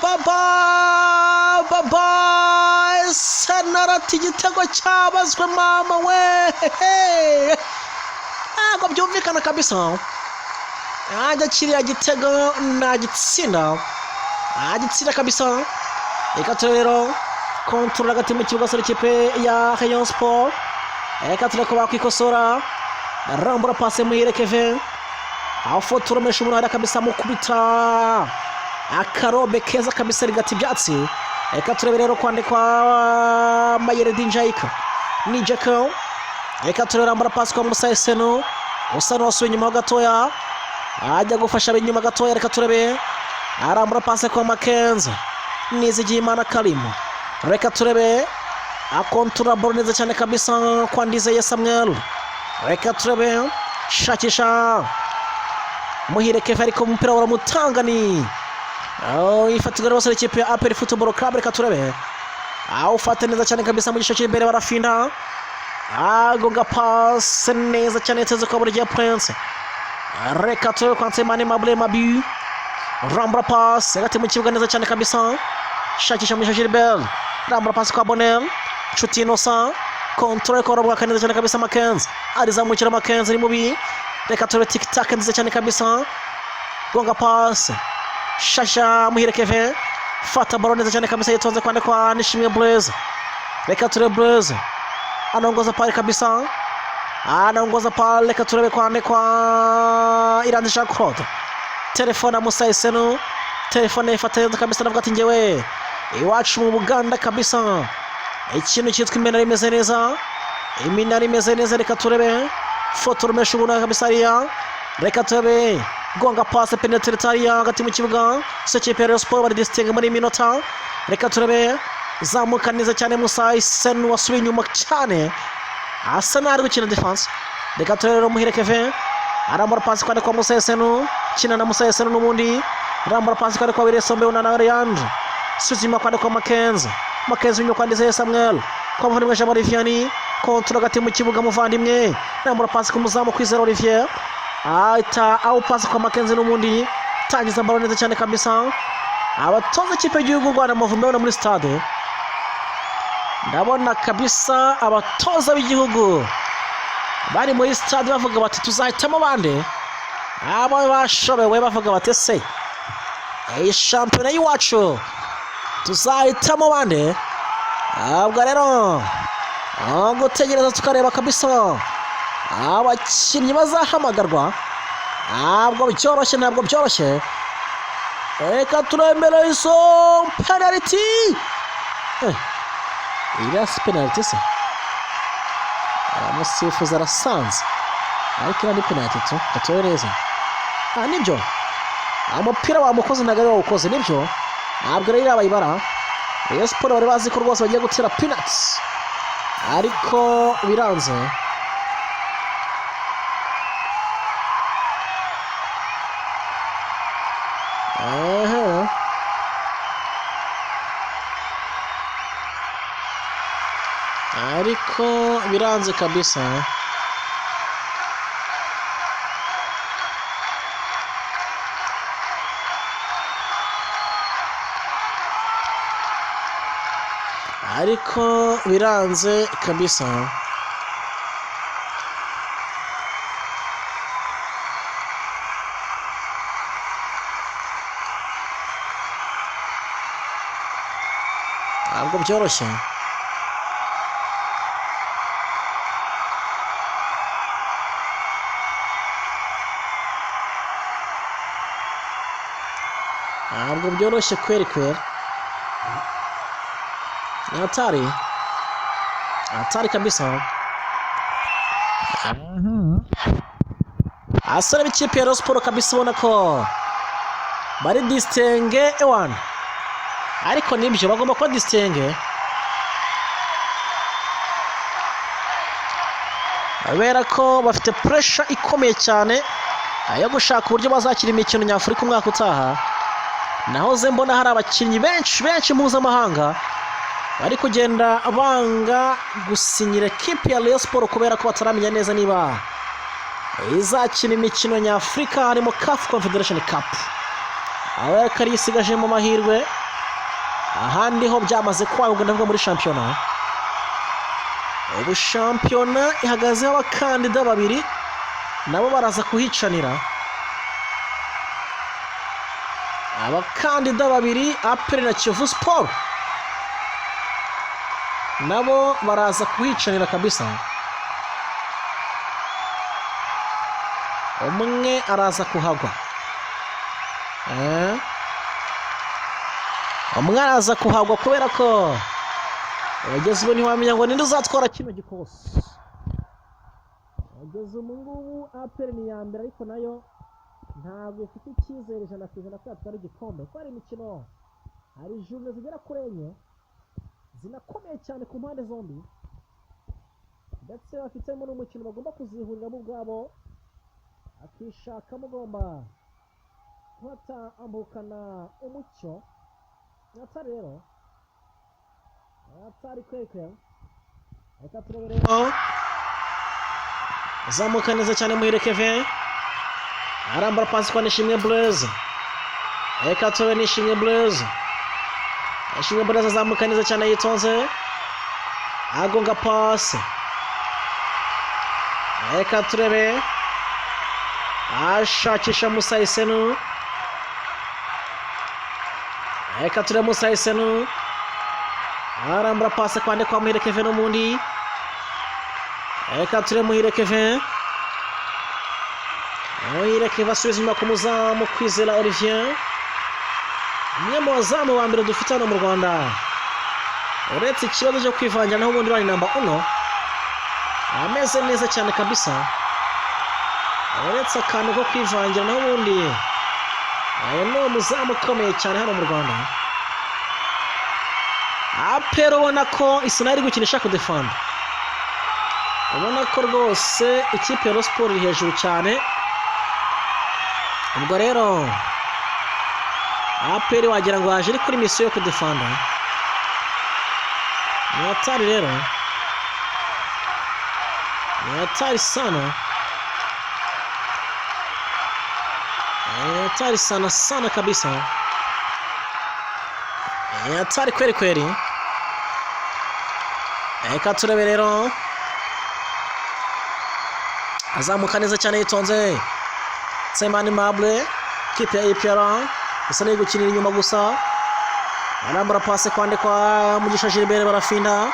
baba baba senarati, igitego cyabazwe mama we, ntabwo byumvikana kabisa. Najya kiriya gitego nagitsinda, nagitsinda kabisa. Reka turebe rero contrôle hagati mu kibuga sore ikipe ya Rayon Sport. Reka turebe ko bakwikosora. Rambura passe Muhire Kevin, aho turomesha umuntu hariya kabisa, mukubita akarobe keza kabisa rigata ibyatsi. Reka turebe rero kwandikwa Mayere Dinjayika ni Jeko. Reka turebe rambura passe kwa Musa Esenu, usa n'uwasubiye inyuma ho gatoya, ajya gufasha ab'inyuma gatoya. Reka turebe arambura passe kwa Makenzo Nizigiyimana Karimu. Reka turebe akontura ball neza cyane kabisa kwa Ndizeye Samuel. Reka turebe shakisha Muhire Keve, ariko umupira baramutanga, ni ifatirwa n'abasore ikipe ya APR Football Club. Reka turebe awufata neza cyane kabisa mu gice cy'imbere, barafinda, agonga passe neza cyane yateze kwa buri gihe Prince. Reka turebe kwa Nsemani Mabule Mabi, rambura passe hagati mu kibuga neza cyane kabisa, shakisha Mugisha Gilbert, rambura passe kwa Bonel Nshuti Innocent, contrôle kwa Robwaka neza cyane kabisa. Makenzi arizamukira, Makenzi ni mubi. Reka turebe tic tac nziza cyane kabisa, gonga passe, shasha Muhire Kevin, fata ballon neza cyane kabisa yitonze kwande kwa Nishimwe Blaise. Reka turebe Blaise anaongoza pale kabisa, anaongoza pale. Reka turebe kwande kwa Iranzi Jean Claude, telefone ya Musa Esenu, telefone ifata neza kabisa, navuga ati: "Ngewe iwacu mu Buganda kabisa ikintu cyitwa iminara imeze neza, iminara imeze neza." Reka turebe foto rumesha ubuntu kabisa hariya. Reka turebe gonga passe pénétré hariya hagati mu kibuga sekipe ya Rayon Sports, bari distingue muri iyi minota. Reka turebe zamuka neza cyane Musa Esenu wasubiye inyuma cyane, asa n'aho ari gukina defense. Reka turebe rero Muhire Kevin arambura pasi kwande kwa Musa Esenu, kina na Musa Esenu n'ubundi, rambura pasi kwande kwa Biresombe na Leandre, subiza inyuma kwande kwa Makenzi, Makenzi inyuma kwa Ndizeye Samuel, kwa muvandimwe Jean Marie Vianney, contrôle hagati mu kibuga, muvandimwe rambura pasi ku muzamu Kwizera Olivier, ahita awupasi kwa Makenzi n'ubundi, tangiza ballon neza cyane kabisa. Abatoza ikipe y'igihugu u Rwanda Amavubi ndabona muri stade, ndabona kabisa abatoza b'igihugu bari muri stade bavuga bati: "Tuzahitamo bande?" Abo bashobewe bavuga bati: "Ese iyi shampiyona y'iwacu Tuzahitamo bande? Ntabwo rero gutegereza tukareba kabisa abakinnyi bazahamagarwa. Ntabwo byoroshye, ntabwo byoroshye. Reka turembere izo penaliti. Iriya si penaliti se? Umusifuzi arasanze, ariko iriya ni penaliti tu, gatoye neza. Ah, nibyo, umupira wamukoze, ntabwo ari wawukoze, nibyo, ntabwo rero iriya bayibara. Rayon Sports bari bazi ko rwose bagiye gutera penaliti, ariko biranze. Aha. Ariko biranze kabisa. Ariko biranze kabisa. Ntabwo byoroshye. Ntabwo byoroshye kweri kweri. Ni hatari. Hatari kabisa. Abasore b'ikipe ya Rayon Sports kabisa ubona ko bari distingué ewana. Ariko nibyo bagomba kuba distingué, kubera ko bafite pressure ikomeye cyane yo gushaka uburyo bazakira imikino nyafurika umwaka utaha. Nahoze mbona hari abakinnyi benshi benshi mpuzamahanga bari kugenda banga gusinyira ekipi ya Rayon Sports kubera ko bataramenya neza niba izakina imikino nyafurika, harimo CAF Confederation Cup, aho yari isigajemo amahirwe. Ahandi ho byamaze kwangwa, ndavuga muri shampiyona. Ubu shampiyona ihagazeho abakandida babiri, nabo baraza kuhicanira. Abakandida babiri, APR na Kiyovu Sport, nabo baraza kuhicanira kabisa. Umwe araza kuhagwa. Umwe araza kuhagwa kubera ko ugeze ubu ntiwamenya ngo ninde uzatwara kino gikosi. Ugeze ubu ngubu APR ni iya mbere, ariko nayo ntabwo ifite icyizere 100% ko yatwara igikombe, kuko hari imikino, hari journée zigera kuri enye zinakomeye cyane ku mpande zombi, ndetse bafitemo n'umukino bagomba kuzihuriramo ubwabo, akishakamo ugomba kuhatambukana umucyo. Atari rero, atari kwekwe. Reka turebe rero. Azamuka neza cyane Muhire Kevin, arambara pasi kwa Nishimwe Blaise. Reka turebe Nishimwe Blaise. Nishimwe Blaise azamuka neza cyane yitonze, agonga pasi. Reka turebe, ashakisha Musa Isenu. Reka turebe Musa Isenu, arambura pasi kwande kwa Muhire Kevin n'umundi. Reka turebe Muhire Kevin. Muhire Kevin asubiza inyuma ku muzamu Kwizera Olivier, umwe mu bazamu ba mbere dufite hano mu Rwanda, uretse ikibazo cyo kwivangira, naho ubundi bari namba uno, ameze neza cyane kabisa. Uretse akantu ko kwivangira, naho ubundi aya ni umuzamu ukomeye cyane hano mu Rwanda. APR ubona ko isa naho iri gukina ishaka kudefanda, ubona ko rwose ikipe ya Rayon Sports iri hejuru cyane. Ubwo rero APR wagira ngo yaje iri kuri mission yo kudefanda. Ni hatari rero, ni hatari sana, ni hatari sana sana kabisa, ni hatari kweli kweli. Reka turebe rero, azamuka neza cyane yitonze Semani Mable, kipe ya APR isa n'iri gukinira inyuma gusa. Arambura pase kwande kwa Mugisha Gilbert, barafinda.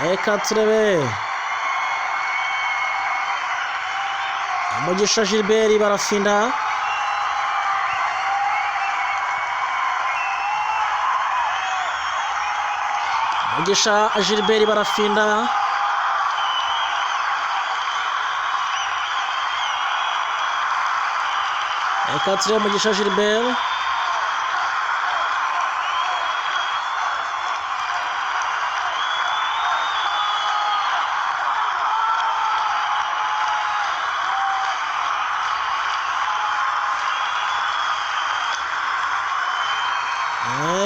Reka turebe Mugisha Gilbert, barafinda. Mugisha Gilbert, barafinda. Reka turebe Mugisha Gilbert.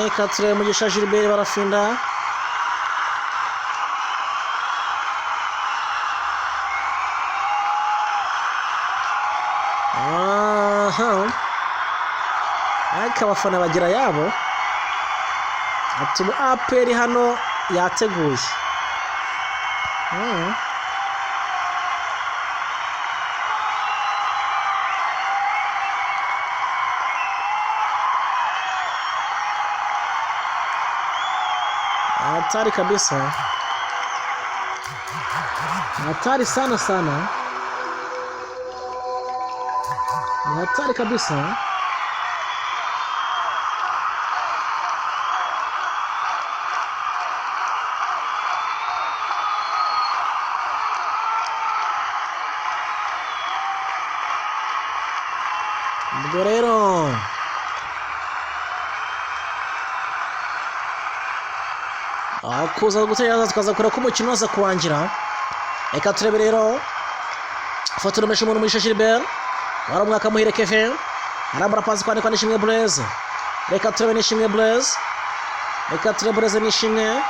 Reka turebe Mugisha Gilbert, barafinda. Aha, ariko abafana bagira yabo. Ati ubu APR hano yateguye. Hatari kabisa, hatari sana sana, ni hatari kabisa. Ubwo rero kuza gutegereza tukaza kureba ko umukino uza kurangira. Reka turebe rero foto rumesha umuntu Mugisha Gilbert wari umwaka muhire Kevin, arambura pasi kwandikwa Nishimwe Blaise. Reka turebe Nishimwe Blaise, reka turebe Blaise Nishimwe,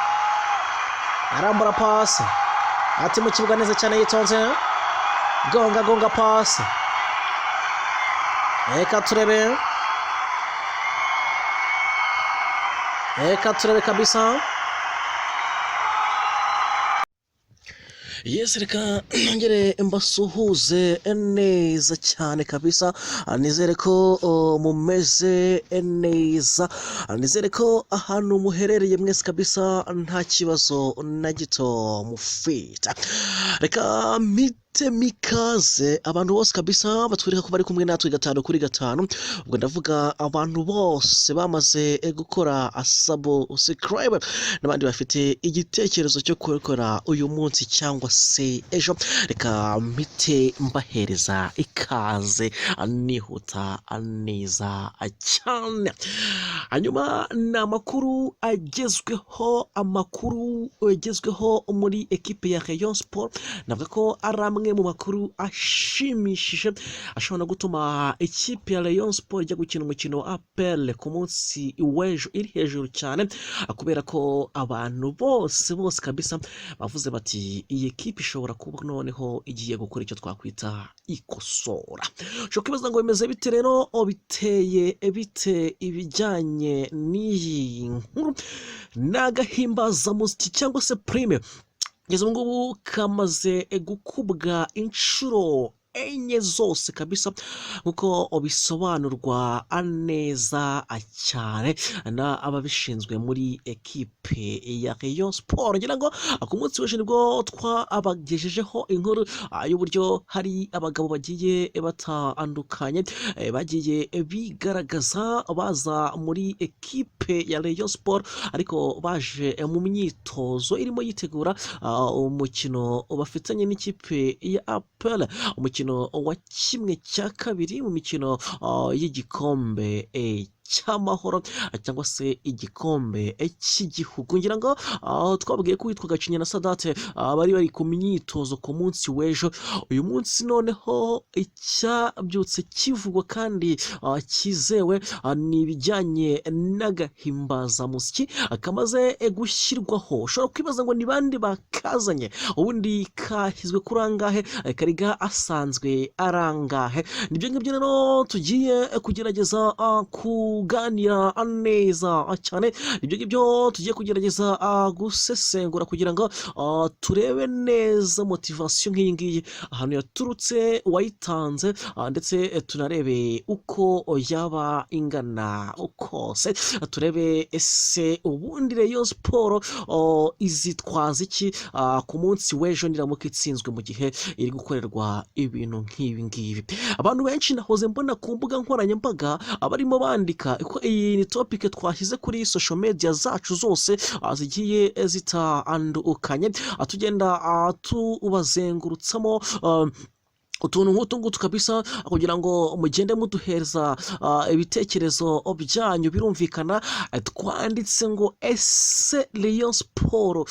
arambura pasi ati mu kibuga neza cyane yitonze, gonga gonga pasi. Reka turebe, reka turebe kabisa. Yes, reka nongere mbasuhuze neza cyane kabisa. Nizere ko mumeze neza, nizere ko ahantu muherereye mwese kabisa nta kibazo na gito mufite. Reka mpite mikaze abantu bose kabisa batwereka ko bari kumwe natwe 5 kuri 5. Ubwo ndavuga abantu bose bamaze gukora subscribe n'abandi bafite igitekerezo cyo gukora uyu munsi cyangwa se ejo. Reka mpite mbahereza ikaze nihuta neza cyane. Hanyuma ni amakuru agezweho, amakuru agezweho muri ekipe ya Rayon Sport. Navuga ko ari amwe mu makuru ashimishije ashobora no gutuma ikipe ya Rayon Sport ijya gukina umukino wa APR ku munsi w'ejo iri hejuru cyane, kubera ko abantu bose bose kabisa bavuze bati iyi ekipe ishobora kuba noneho igiye gukora icyo twakwita ikosora. Ushobora kwibaza ngo bimeze bite rero, biteye bite ibijyanye n'iyi nkuru? Ni agahimbazamusyi cyangwa se prime kugeza ubu ngubu kamaze gukubwa inshuro 4 zose kabisa, nkuko bisobanurwa neza cyane n'ababishinzwe muri ekipe ya Rayon Sport. Ngira ngo ku munsi w'ejo nibwo twabagejejeho inkuru y'uburyo hari abagabo bagiye batandukanye bagiye bigaragaza baza muri ekipe ya Rayon Sport, ariko baje mu myitozo irimo yitegura umukino bafitanye n'ikipe ya APR, umukino wa 1/2 mu mikino y'igikombe cy'amahoro cyangwa se igikombe cy'igihugu. Ngira ngo twabwiye ko uwitwa Gacinya na Sadate bari bari ku myitozo ku munsi w'ejo. Uyu munsi noneho icyabyutse kivugwa kandi cyizewe ni ibijyanye n'agahimbazamusyi kamaze gushyirwaho. Ushobora kwibaza ngo ni bande bakazanye, ubundi kashyizwe kuri angahe, kariga asanzwe arangahe? Nibyo ngibyo rero tugiye kugerageza ku Tuganira neza cyane. Ibyo ngibyo tugiye kugerageza gusesengura kugira ngo turebe neza motivation nk'iyi ngiyi, ahantu yaturutse, uwayitanze, ndetse tunarebe uko yaba ingana kose, turebe ese ubundi Rayon Sport izitwaza iki ku munsi w'ejo niramuka itsinzwe, mu gihe iri gukorerwa ibintu nk'ibi ngibi. Abantu benshi nahoze mbona ku mbuga nkoranyambaga abarimo bandika ko iyi ni topic twashyize kuri social media zacu zose zigiye zitandukanye, tugenda tubazengurutsamo utuntu nk'utu ngutu kabisa kugira ngo mugende muduhereza ibitekerezo byanyu. Birumvikana, twanditse ngo: "Ese Rayon Sport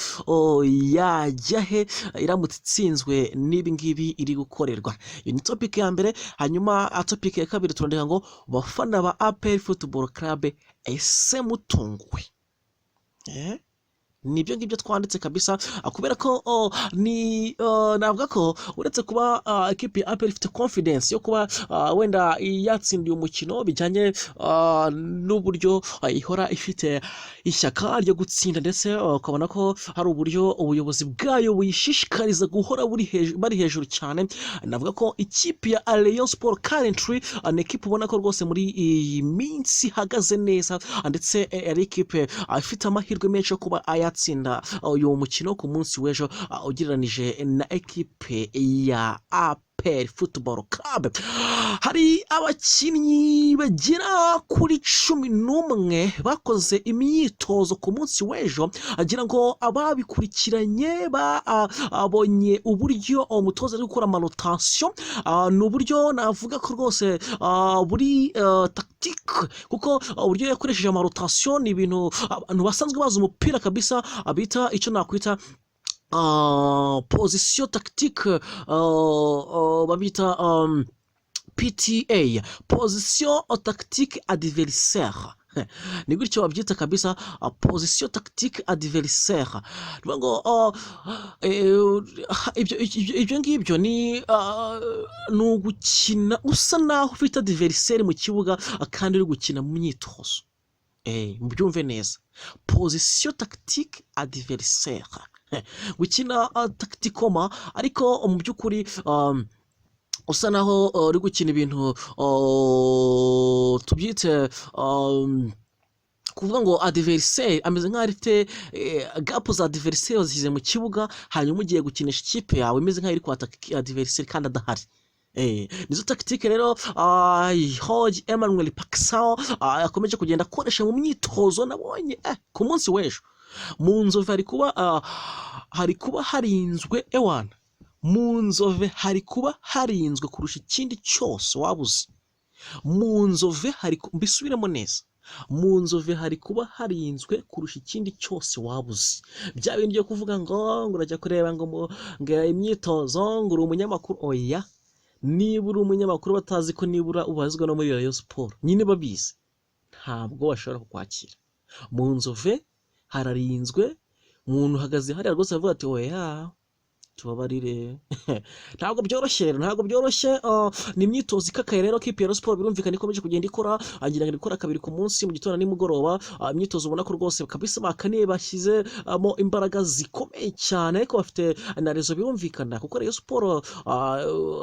yajya he iramutse itsinzwe n'ibi ngibi iri gukorerwa?" Iyo ni topic ya mbere. Hanyuma topic ya kabiri turandika ngo: "Bafana ba APR Football Club, ese mutunguwe?" Nibyo ngibyo twanditse kabisa, kubera ko ni navuga ko uretse kuba ekipi ya APR ifite confidence yo kuba wenda yatsindiye umukino, bijyanye n'uburyo ihora ifite ishyaka ryo gutsinda, ndetse ukabona ko hari uburyo ubuyobozi bwayo buyishishikariza guhora buri hejuru, bari hejuru cyane. Navuga ko ikipe ya Rayon Sport currently ni ekipe ubona ko rwose muri iyi minsi ihagaze neza, ndetse ari ekipe ifite amahirwe menshi yo kuba yatsinda uyu mukino ku munsi w'ejo, ugereranije na ekipe ya APR Football Club. Hari abakinnyi bagera kuri 11 bakoze imyitozo ku munsi w'ejo. Agira ngo ababikurikiranye babonye uburyo umutoza ari gukora ama rotation. Ni uburyo navuga ko rwose buri tactique, kuko uburyo yakoresheje ama rotation ni ibintu abantu basanzwe bazi umupira kabisa bita icyo nakwita position tactique, babita PTA, position tactique adversaire, ni gutyo babyita kabisa, position tactique adversaire. Ni ukuvuga ngo ibyo ngibyo ni ugukina usa naho ufite adversaire mu kibuga kandi uri gukina mu myitozo. Mubyumve neza: position tactique adversaire, gukina tactiquement, ariko mu by'ukuri usa naho uri gukina ibintu tubyite kuvuga ngo adversaire ameze nk'aho afite gap za adversaire wazishyize mu kibuga, hanyuma ugiye gukinisha ikipe yawe imeze nk'aho iri kwataka adversaire kandi adahari. Nizo tactique rero Jorge Emmanuel Paixão yakomeje kugenda akoresha mu myitozo nabonye ku munsi w'ejo. Mu Nzove hari kuba harinzwe, ewana, mu Nzove hari kuba harinzwe kurusha ikindi cyose waba uzi. Mu Nzove hari, mbisubiremo neza, mu Nzove hari kuba harinzwe kurusha ikindi cyose waba uzi. Bya bindi byo kuvuga ngo urajya kureba ngo imyitozo, ngo uri umunyamakuru, oya. Niba uri umunyamakuru batazi ko nibura ubarizwa no muri Rayon Sport nyine, babizi, ntabwo bashobora kukwakira. Mu Nzove hararinzwe, umuntu uhagaze hariya rwose avuga ati: "Oya, tubabarire." Ntabwo byoroshye rero, ntabwo byoroshye. Ni imyitozo ikakaye rero kipe ya Rayon Sport birumvikana ikomeje kugenda ikora, agira ngo ikora kabiri ku munsi, mu gitondo na nimugoroba. Imyitozo ubona ko rwose kabisa bakaniye, bashyizemo imbaraga zikomeye cyane, ariko bafite na raison, birumvikana, kuko Rayon Sport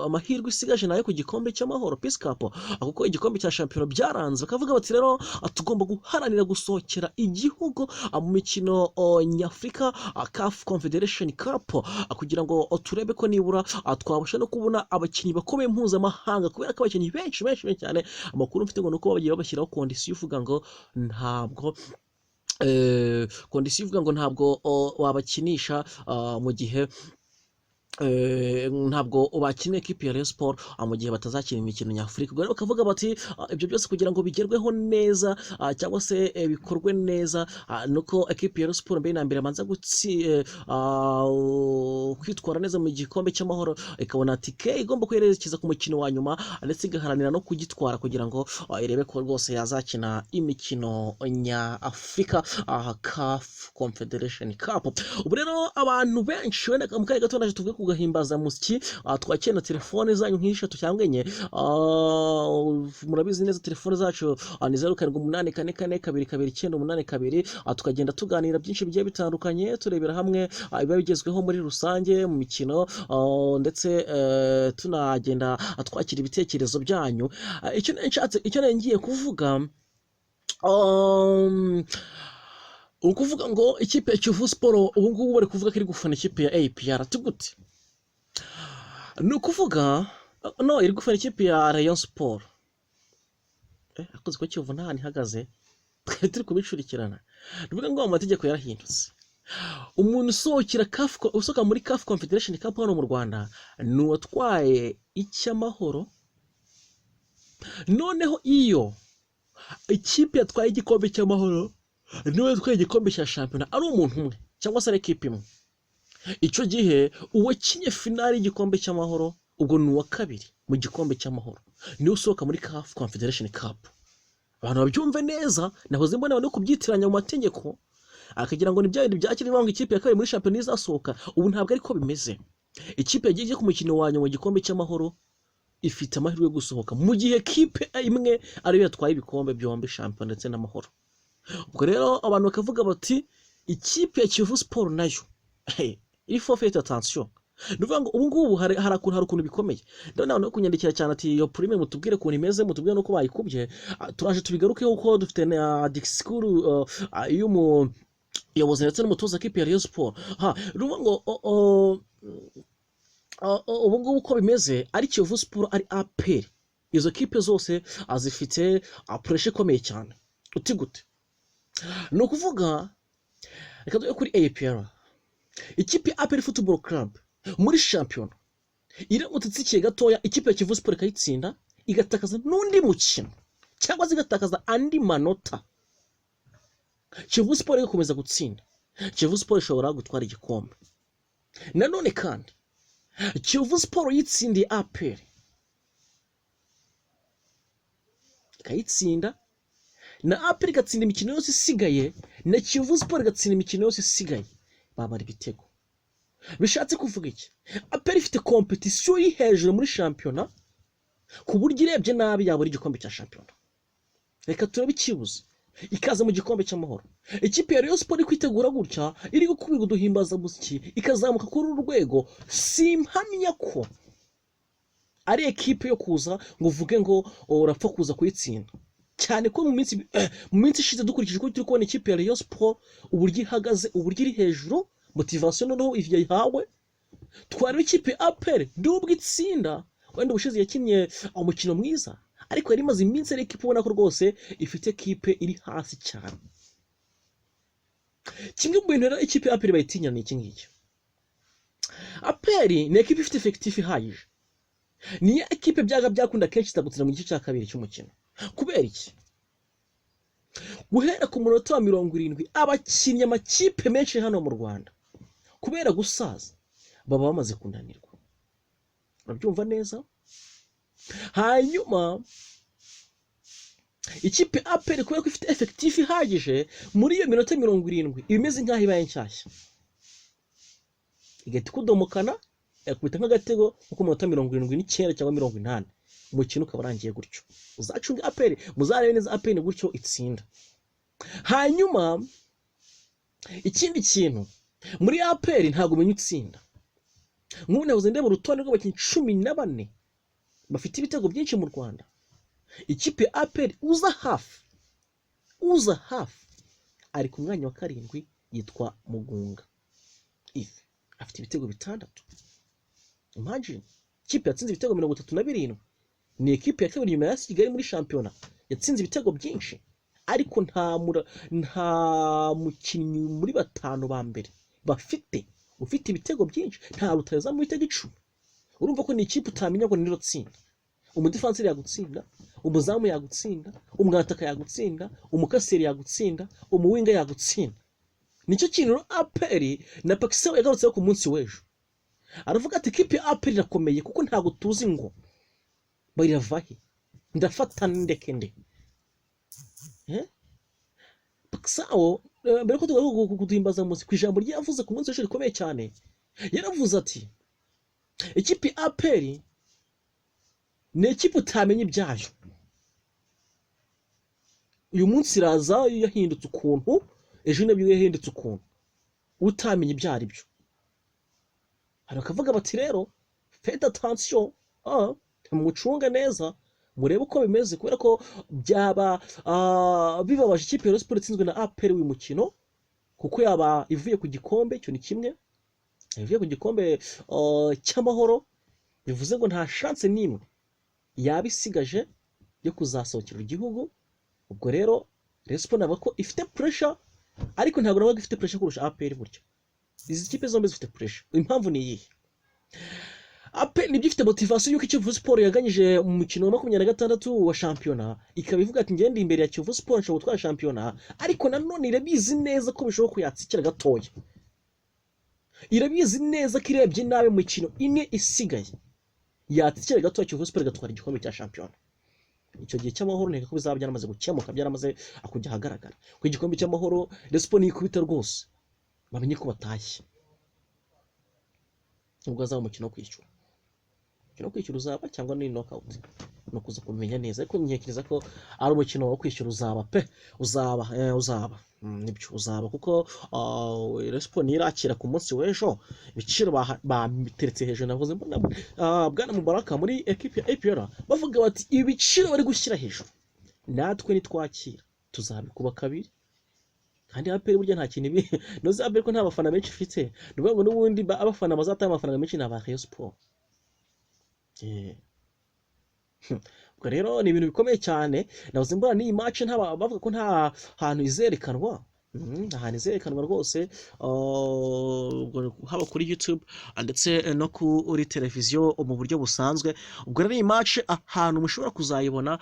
amahirwe isigaje nayo ku gikombe cy'Amahoro, Peace Cup, kuko igikombe cya shampiyona byaranze. Bakavuga bati: "Rero tugomba guharanira gusohokera igihugu mu mikino nyafurika, CAF Confederation Cup, kugira ngo turebe ko nibura twabasha no kubona abakinnyi bakomeye mpuzamahanga," kubera ko abakinnyi benshi benshi benshi cyane, amakuru mfite ngo ni uko bagiye babashyiraho condition ivuga ngo ntabwo condition ivuga ngo ntabwo wabakinisha mu gihe ntabwo bakina ekipi ya Rayon Sport mu gihe batazakina imikino nyafurika. Ubwo rero bakavuga bati ibyo byose kugira ngo bigerweho neza cyangwa se bikorwe neza, nuko ekipi ya Rayon Sport mbere na mbere abanza kwitwara neza mu gikombe cy'Amahoro, ikabona tike igomba kwerekeza ku mukino wa nyuma, ndetse igaharanira no kugitwara kugira ngo irebe ko rwose yazakina imikino nyafurika, CAF Confederation Cup. Ubu rero abantu benshi, wenda mu kanya gato naje tuvuge ku gahimbazamusyi, twakira na telefone zanyu nk'eshatu cyangwa enye. Murabizi neza, telefone zacu ni 0784422982. Tukagenda tuganira byinshi bigiye bitandukanye, turebera hamwe ibiba bigezweho muri rusange mu mikino, ndetse tunagenda twakira ibitekerezo byanyu. Icyo nari nshatse, icyo nari ngiye kuvuga, ukuvuga ngo ikipe ya Kiyovu Sport ubu ngubu bari kuvuga ko iri gufana ikipe ya APR. Ati gute? Ni ukuvuga no iri gufana ikipe ya Rayon Sport. Akoze ko Kiyovu nta hantu ihagaze, twari turi kubicurikirana. Ni ukuvuga ngo amategeko yarahindutse. Umuntu usohokera CAF, usohoka muri CAF Confederation Cup hano mu Rwanda ni uwatwaye icy'Amahoro. Noneho iyo ikipe yatwaye igikombe cy'Amahoro niwe yatwaye igikombe cya shampiyona, ari umuntu umwe cyangwa se ari ekipe imwe, icyo gihe uwakinye finale y'igikombe cy'Amahoro, ubwo ni uwa kabiri mu gikombe cy'Amahoro, niwe usohoka muri CAF Confederation Cup. Abantu babyumve neza. Nahoze mbona abantu kubyitiranya mu mategeko, akagira ngo ni bya bintu bya kera ngo ikipe ya kabiri muri shampiyona izasohoka. Ubu ntabwo ariko bimeze. Ikipe yagiye ku mukino wa nyuma mu gikombe cy'Amahoro ifite amahirwe yo gusohoka mu gihe kipe imwe ariyo yatwaye ibikombe byombi, shampiyona ndetse n'Amahoro. Ubwo rero abantu bakavuga bati ikipe ya Kiyovu Sport nayo il faut faire attention. Ni ukuvuga ngo ubu ngubu hari ukuntu bikomeye. Ndabona abantu bari kunyandikira cyane ati: "Iyo prime mutubwire ukuntu imeze, mutubwire n'uko bayikubye." Turaje tubigarukeho kuko dufite na disikuru y'umuyobozi ndetse n'umutoza w'ikipe ya Rayon Sport. Ha, ni ukuvuga ngo ubu ngubu uko bimeze, ari Kiyovu Sport, ari APR, izo kipe zose zifite pressure ikomeye cyane. Uti gute? Ni ukuvuga, reka tujye kuri APR. Ikipe ya APR Football Club muri shampiyona iramutse itsikiye gatoya, ikipe ya Kiyovu Sport ikayitsinda, igatakaza n'undi mukino cyangwa se igatakaza andi manota, Kiyovu Sport igakomeza gutsinda, Kiyovu Sport ishobora gutwara igikombe. Nanone kandi Kiyovu Sport yitsindiye APR, ikayitsinda, na APR igatsinda imikino yose isigaye, na Kiyovu Sport igatsinda imikino yose isigaye, babara ibitego. Bishatse kuvuga iki? APR ifite compétition iri hejuru muri shampiyona, ku buryo irebye nabi yabura igikombe cya shampiyona. Reka turebe ikibuze, ikaza mu gikombe cy'Amahoro. Ikipe ya Rayon Sport iri kwitegura gutya, iri gukubira uduhimbazamusyi, ikazamuka kuri uru rwego, simpamya ko ari ekipe yo kuza ngo uvuge ngo urapfa kuza kuyitsinda, cyane ko mu minsi ishize, dukurikije uko turi kubona ikipe ya Rayon Sport, uburyo ihagaze, uburyo iri hejuru, motivation noneho yayihawe, twareba ikipe ya APR, nubwo itsinda, wenda ubushize yakinnye umukino mwiza, ariko yari imaze iminsi ari ekipe ubona ko rwose ifite ekipe iri hasi cyane. Kimwe mu bintu rero ikipe ya APR bayitinya ni iki ngiki: APR ni ekipe ifite effectif ihagije, niyo ekipe byaga byakunda kenshi itagutsinda mu gice cya kabiri cy'umukino. Kubera iki? Guhera ku munota wa 70, abakinnyi amakipe menshi hano mu Rwanda, kubera gusaza, baba bamaze kunanirwa. Urabyumva neza? Hanyuma ikipe APR, kubera ko ifite effectif ihagije, muri iyo minota 70 iba imeze nk'aho ibaye nshyashya, igahita ikudomokana, yakubita nk'agatego nko ku minota 79 cyangwa 80, umukino ukaba urangiye gutyo. Uzacunge APR, muzarebe neza, APR ni gutyo itsinda. Hanyuma ikindi kintu muri APR, ntabwo umenya utsinda. Nk'ubu nahoze ndeba urutonde rw'abakinnyi 14 bafite ibitego byinshi mu Rwanda. Ikipe ya APR, uza hafi ari ku mwanya wa karindwi, yitwa Mugunga Yves, afite ibitego 6. Imagine, ikipe yatsinze ibitego 37, ni ekipe ya kabiri nyuma ya Kigali muri shampiyona yatsinze ibitego byinshi, ariko nta mukinnyi muri batanu ba mbere bafite ufite ibitego byinshi, nta rutahizamu w'ibitego 10. Urumva ko ni ikipe utamenya ngo niro tsinda. Umudefanseri yagutsinda, umuzamu yagutsinda, umwataka yagutsinda, umukaseri yagutsinda, umuwinga yagutsinda. Nicyo kintu rero APR na Pacson yagarutseho ku munsi w'ejo, aravuga ati ikipe ya APR irakomeye kuko ntabwo tuzi ngo bayirava he, ndafata ndeke nde. Pacson, mbere ko tugaruka kuduhimbaza munsi ku ijambo rye yavuze ku munsi w'ejo rikomeye cyane, yaravuze ati Ikipe ya APR ni ikipe utamenya ibyayo. Uyu munsi iraza yahindutse ukuntu, ejo nabyo yahindutse ukuntu, utamenya ibyo ari byo. Hari bakavuga bati: "Rero faites attention, mucunge neza, murebe uko bimeze," kubera ko byaba bibabaje ikipe ya Rayon Sports itsinzwe na APR uyu mukino, kuko yaba ivuye ku gikombe. Icyo ni kimwe, ivuye ku gikombe cy'Amahoro, bivuze ngo nta chance n'imwe yaba isigaje yo kuzasohokera igihugu. Ubwo rero Rayon Sports navuga ko ifite pressure, ariko ntabwo navuga ko ifite pressure kurusha APR. Burya izi kipe zombi zifite pressure. Impamvu ni iyihe? APR nibyo ifite motivation y'uko Kiyovu Sport yaganyije mu mukino wa 26 wa shampiyona, ikaba ivuga ati: "Ngende imbere ya Kiyovu Sport, nshobora gutwara shampiyona." Ariko nanone irabizi neza ko bishoboka ko yatsikira gatoya. Irabizi neza ko irebye nabi mu mikino 4 isigaye yatsikira gatoya, Kiyovu Sport igatwara igikombe cya shampiyona. Icyo gihe cy'Amahoro nteka ko bizaba byaramaze gukemuka, byaramaze kujya ahagaragara ku igikombe cy'Amahoro. Rayon Sport nikubita rwose bamenye ko batashye, nubwo hazaba umukino wo kwishyura. Umukino wo kwishyura uzaba cyangwa ni knockout, ni ukuza kumenya neza, ariko ntekereza ko ari umukino wo kwishyura. Uzaba pe, uzaba, uzaba. Nibyo uzaba, kuko Rayon Sport nirakira ku munsi w'ejo, ibiciro babiteretse hejuru. Navuze mbona bwana Mubaraka muri ekipi ya APR bavuga bati: "Ibiciro bari gushyira hejuru, natwe nitwakira tuzabikuba kabiri." Kandi APR burya nta kintu ibi noze. APR ko nta bafana benshi ifite, ni ukuvuga ngo n'ubundi abafana bazatanga amafaranga menshi ni aba Rayon Sport. Ubwo rero ni ibintu bikomeye cyane. Nahoze mbona n'iyi match nta bavuga ko nta hantu izerekanwa. Nta hantu izerekanwa rwose, ubwo haba kuri YouTube ndetse no kuri televiziyo mu buryo busanzwe. Ubwo rero iyi match ahantu mushobora kuzayibona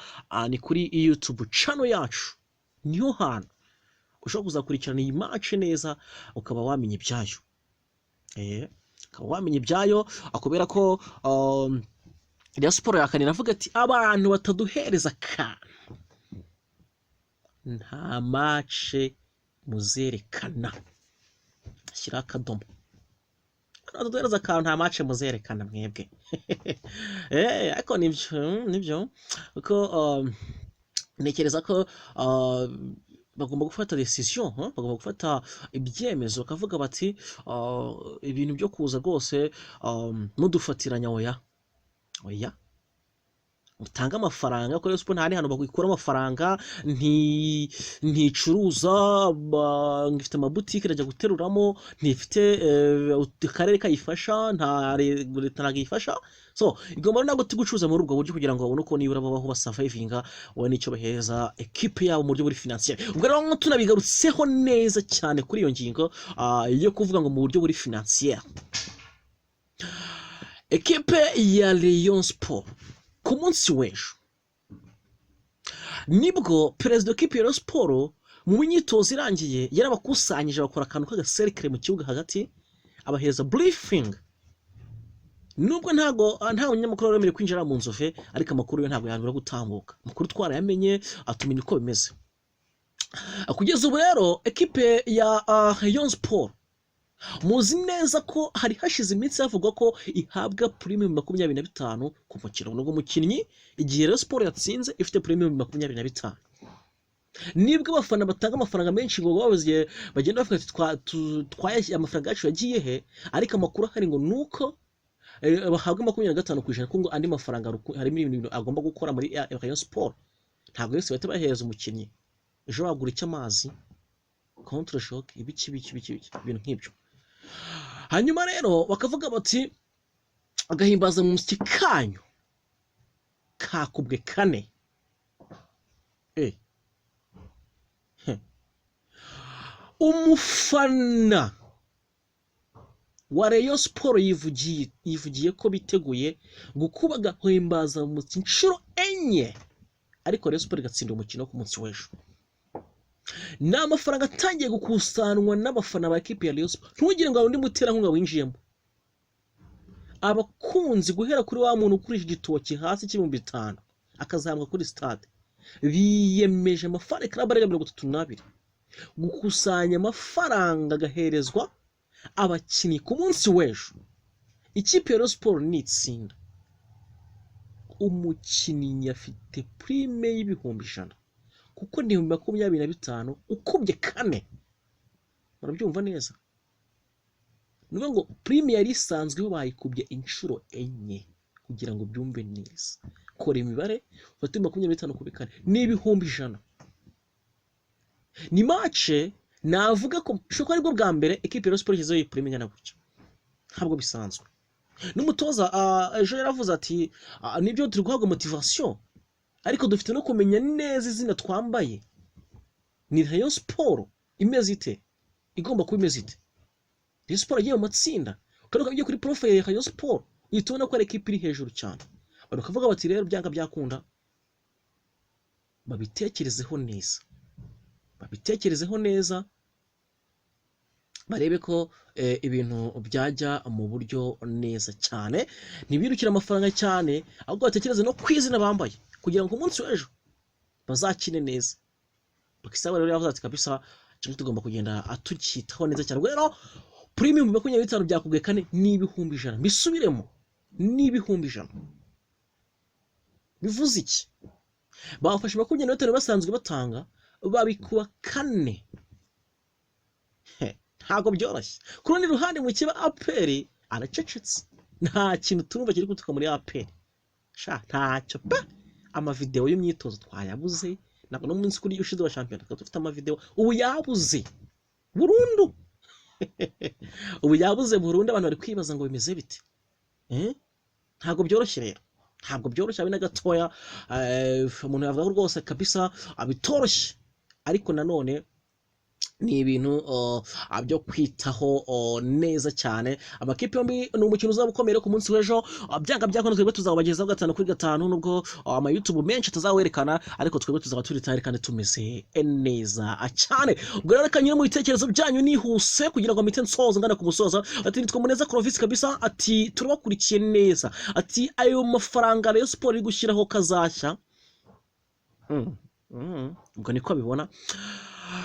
ni kuri YouTube channel yacu, niho hantu ushobora kuzakurikirana iyi match neza, ukaba wamenya ibyayo, ukaba wamenya ibyayo, kubera ko Rayon Sport yakanira avuga ati: "Abantu bataduhereza akantu, nta match muzerekana." Shyiraho akadomo. "Bataduhereza akantu, nta match muzerekana mwebwe." Ariko nibyo, nibyo, kuko ntekereza ko bagomba gufata decision, huh? Bagomba gufata ibyemezo, bakavuga bati: "Ibintu byo kuza rwose mudufatiranya, oya, oya, mutange amafaranga." Kuko Rayon Sport nta handi hantu bakura amafaranga, nticuruza, ngo ifite amabutike irajya guteruramo, ntifite akarere kayifasha, nta leta ntabwo iyifasha. So igomba ntabwo gucuruza muri ubwo buryo kugira ngo babone uko nibura babaho, basurvivinga, babone icyo bahereza ekipe yabo mu buryo buri financier. Ubwo rero tunabigarutseho neza cyane kuri iyo ngingo yo kuvuga ngo mu buryo buri financier, ekipe ya Rayon Sport ku munsi w'ejo nibwo perezida w'ikipe ya Rayon Sport mu myitozo irangiye yarabakusanyije, bakora akantu k'agacercle mu kibuga hagati, abahereza briefing. Nubwo ntago nta munyamakuru wari wemerewe kwinjira mu Nzove, ariko amakuru yo ntabwo yabura gutambuka. Amakuru twarayamenye, atumenya uko bimeze kugeza ubu. Rero ekipe ya Rayon Sport, muzi neza ko hari hashize iminsi havugwa ko ihabwa prime 25 ku mukino. Nubwo umukinnyi, igihe Rayon Sport yatsinze, ifite prime 25, nibwo abafana batanga amafaranga menshi ngo babuze, bagenda bavuga ati: "Amafaranga yacu yagiye he?" Ariko amakuru ahari ngo ni uko bahabwa 25%, kuko ngo andi mafaranga harimo ibintu agomba gukora muri Rayon Sport, ntabwo yose bahita bahereza umukinnyi. Ejo wagura icy'amazi, contre choc, ibiki biki biki biki, ibintu nk'ibyo. Hanyuma rero bakavuga bati: "Agahimbaza mu musyi kanyu kakubwe kane." Umufana wa Rayon Sport yivugiye ko biteguye gukuba agahimbaza mu musyi inshuro enye, ariko Rayon Sport igatsinda umukino ku munsi w'ejo. Ni amafaranga atangiye gukusanwa n'abafana ba ekipi ya Rayon Sport. Ntugire ngo hari undi muterankunga winjiyemo. Abakunzi, guhera kuri wa muntu ukurisha igitoki hasi cy'ibihumbi 5 akazamuka kuri stade, biyemeje amafaranga club arenga 32 gukusanya amafaranga agaherezwa abakinnyi ku munsi w'ejo. Ikipe ya Rayon Sport nitsinda, umukinnyi afite prime y'100,000, kuko ni 25,000 ukubye kane. Murabyumva neza? Ni ukuvuga ngo prime yari isanzweho bayikubye inshuro enye. Kugira ngo ubyumve neza, kora imibare, ufate 25 kuri kane, ni 100,000. Ni match navuga ko bishoboka ko aribwo bwa mbere ekipe ya Rayon Sport ishyizeho iyi prime ingana gutya. Ntabwo bisanzwe. N'umutoza ejo yaravuze ati: "Nibyo, turi guhabwa motivation, ariko dufite no kumenya neza izina twambaye. Ni Rayon Sport imeze ite? Igomba kuba imeze ite?" Rayon Sport yagiye mu matsinda, kandi ugiye kuri profile ya Rayon Sport uhita ubona ko ari ekipe iri hejuru cyane. Abantu bakavuga bati: "Rero byanga byakunda babitekerezeho neza, babitekerezeho neza, barebe ko ibintu byajya mu buryo neza cyane. Ntibirukire amafaranga cyane, ahubwo batekereze no ku izina bambaye, kugira ngo ku munsi w'ejo bazakine neza." Bakisaba rero yavuze ati: "Kabisa kimwe tugomba kugenda tucyitaho neza cyane." Ubwo rero prime 25,000 byakubwiye kane ni 100,000. Mbisubiremo, ni 100,000. Bivuze iki? Bafashe 25 basanzwe batanga, babikuba kane. Ntabwo byoroshye. Ku rundi ruhande, mu kiba APR aracecetse, nta kintu turumva kiri guturuka muri APR sha, ntacyo pe. Amavidewo y'imyitozo twayabuze. Ntabwo n'umunsi kuri ushize wa shampiyona twari dufite amavidewo, ubu yabuze burundu, ubu yabuze burundu. Abantu bari kwibaza ngo bimeze bite? Eh? Ntabwo byoroshye rero, ntabwo byoroshye habe na gatoya. Umuntu yavuga ko rwose kabisa bitoroshye, ariko nanone ni ibintu byo kwitaho neza cyane. Amakipe yombi, ni umukino uzaba ukomeye ku munsi w'ejo. Byanga byakunda twebwe tuzabagezaho gatanu kuri gatanu, nubwo ama YouTube menshi atazawerekana, ariko twebwe tuzaba turi tayari kandi tumeze neza cyane. Ubwo rero reka nyure mu bitekerezo byanyu nihuse kugira ngo mpite nsoza ngana ku musozo. Ati: "Nitwa Muneza Clovis kabisa." Ati: "Turabakurikiye neza." Ati: "Ayo mafaranga Rayon Sport iri gushyiraho kazashya." Ubwo niko abibona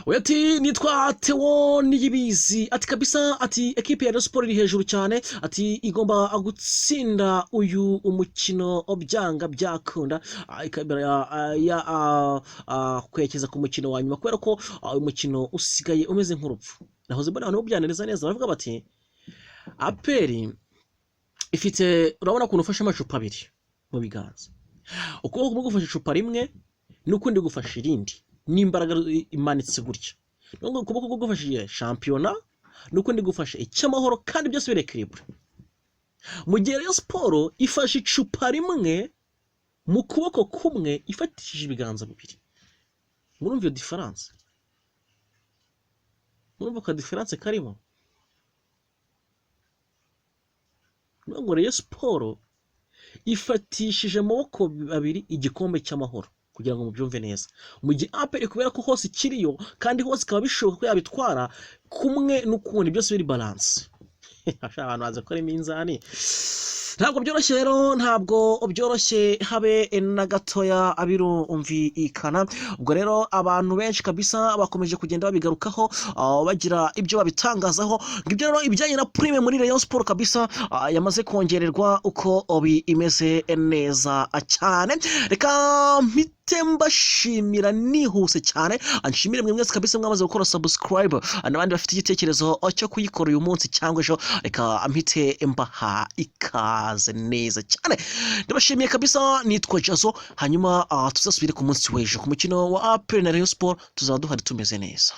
we. Ati: "Nitwa Theo Niyibizi." Ati: "Kabisa." Ati: "Ekipe ya Rayon Sport iri hejuru cyane." Ati: "Igomba gutsinda uyu umukino byanga byakunda, ikaba kwerekeza ku mukino wa nyuma, kubera ko uyu mukino usigaye umeze nk'urupfu." Nahoze mbona abantu babyaniriza neza, baravuga bati: "APR ifite, urabona ukuntu ufashe amacupa abiri mu biganza, ukuboko kumwe gufashe icupa rimwe n'ukundi gufashe irindi n'imbaraga imanitse gutya. Nubwo ukuboko kumwe gufashe shampiyona n'ukundi gufashe icy'amahoro, kandi byose biri équilibré." Mu gihe Rayon Sport ifashe icupa rimwe mu kuboko kumwe ifatishije ibiganza bibiri. Murumva iyo différence? Murumva ka différence karimo? Ni ngo Rayon Sport ifatishije amaboko abiri igikombe cy'amahoro, kugira ngo mubyumve neza, mu gihe APR, kubera ko hose ikiriyo kandi hose ikaba bishoboka ko yabitwara kumwe n'ukundi, byose biri balance. Abantu bazi gukora iminzani. Ntabwo byoroshye rero, ntabwo byoroshye habe na gatoya, birumvikana. Ubwo rero abantu benshi kabisa bakomeje kugenda babigarukaho, bagira ibyo babitangazaho. Ngibyo rero ibijyanye na prime muri Rayon Sport kabisa, yamaze kongererwa uko bimeze neza cyane. Reka mpite mbashimira nihuse cyane, nshimire mwe mwese kabisa mwamaze gukora subscribe, n'abandi bafite igitekerezo cyo kuyikora uyu munsi cyangwa ejo. Reka mpite mbaha ikaze neza cyane. Ndabashimiye kabisa, nitwa Jazo. Hanyuma tuzasubire ku munsi w'ejo ku mukino wa APR na Rayon Sport, tuzaba duhari tumeze neza.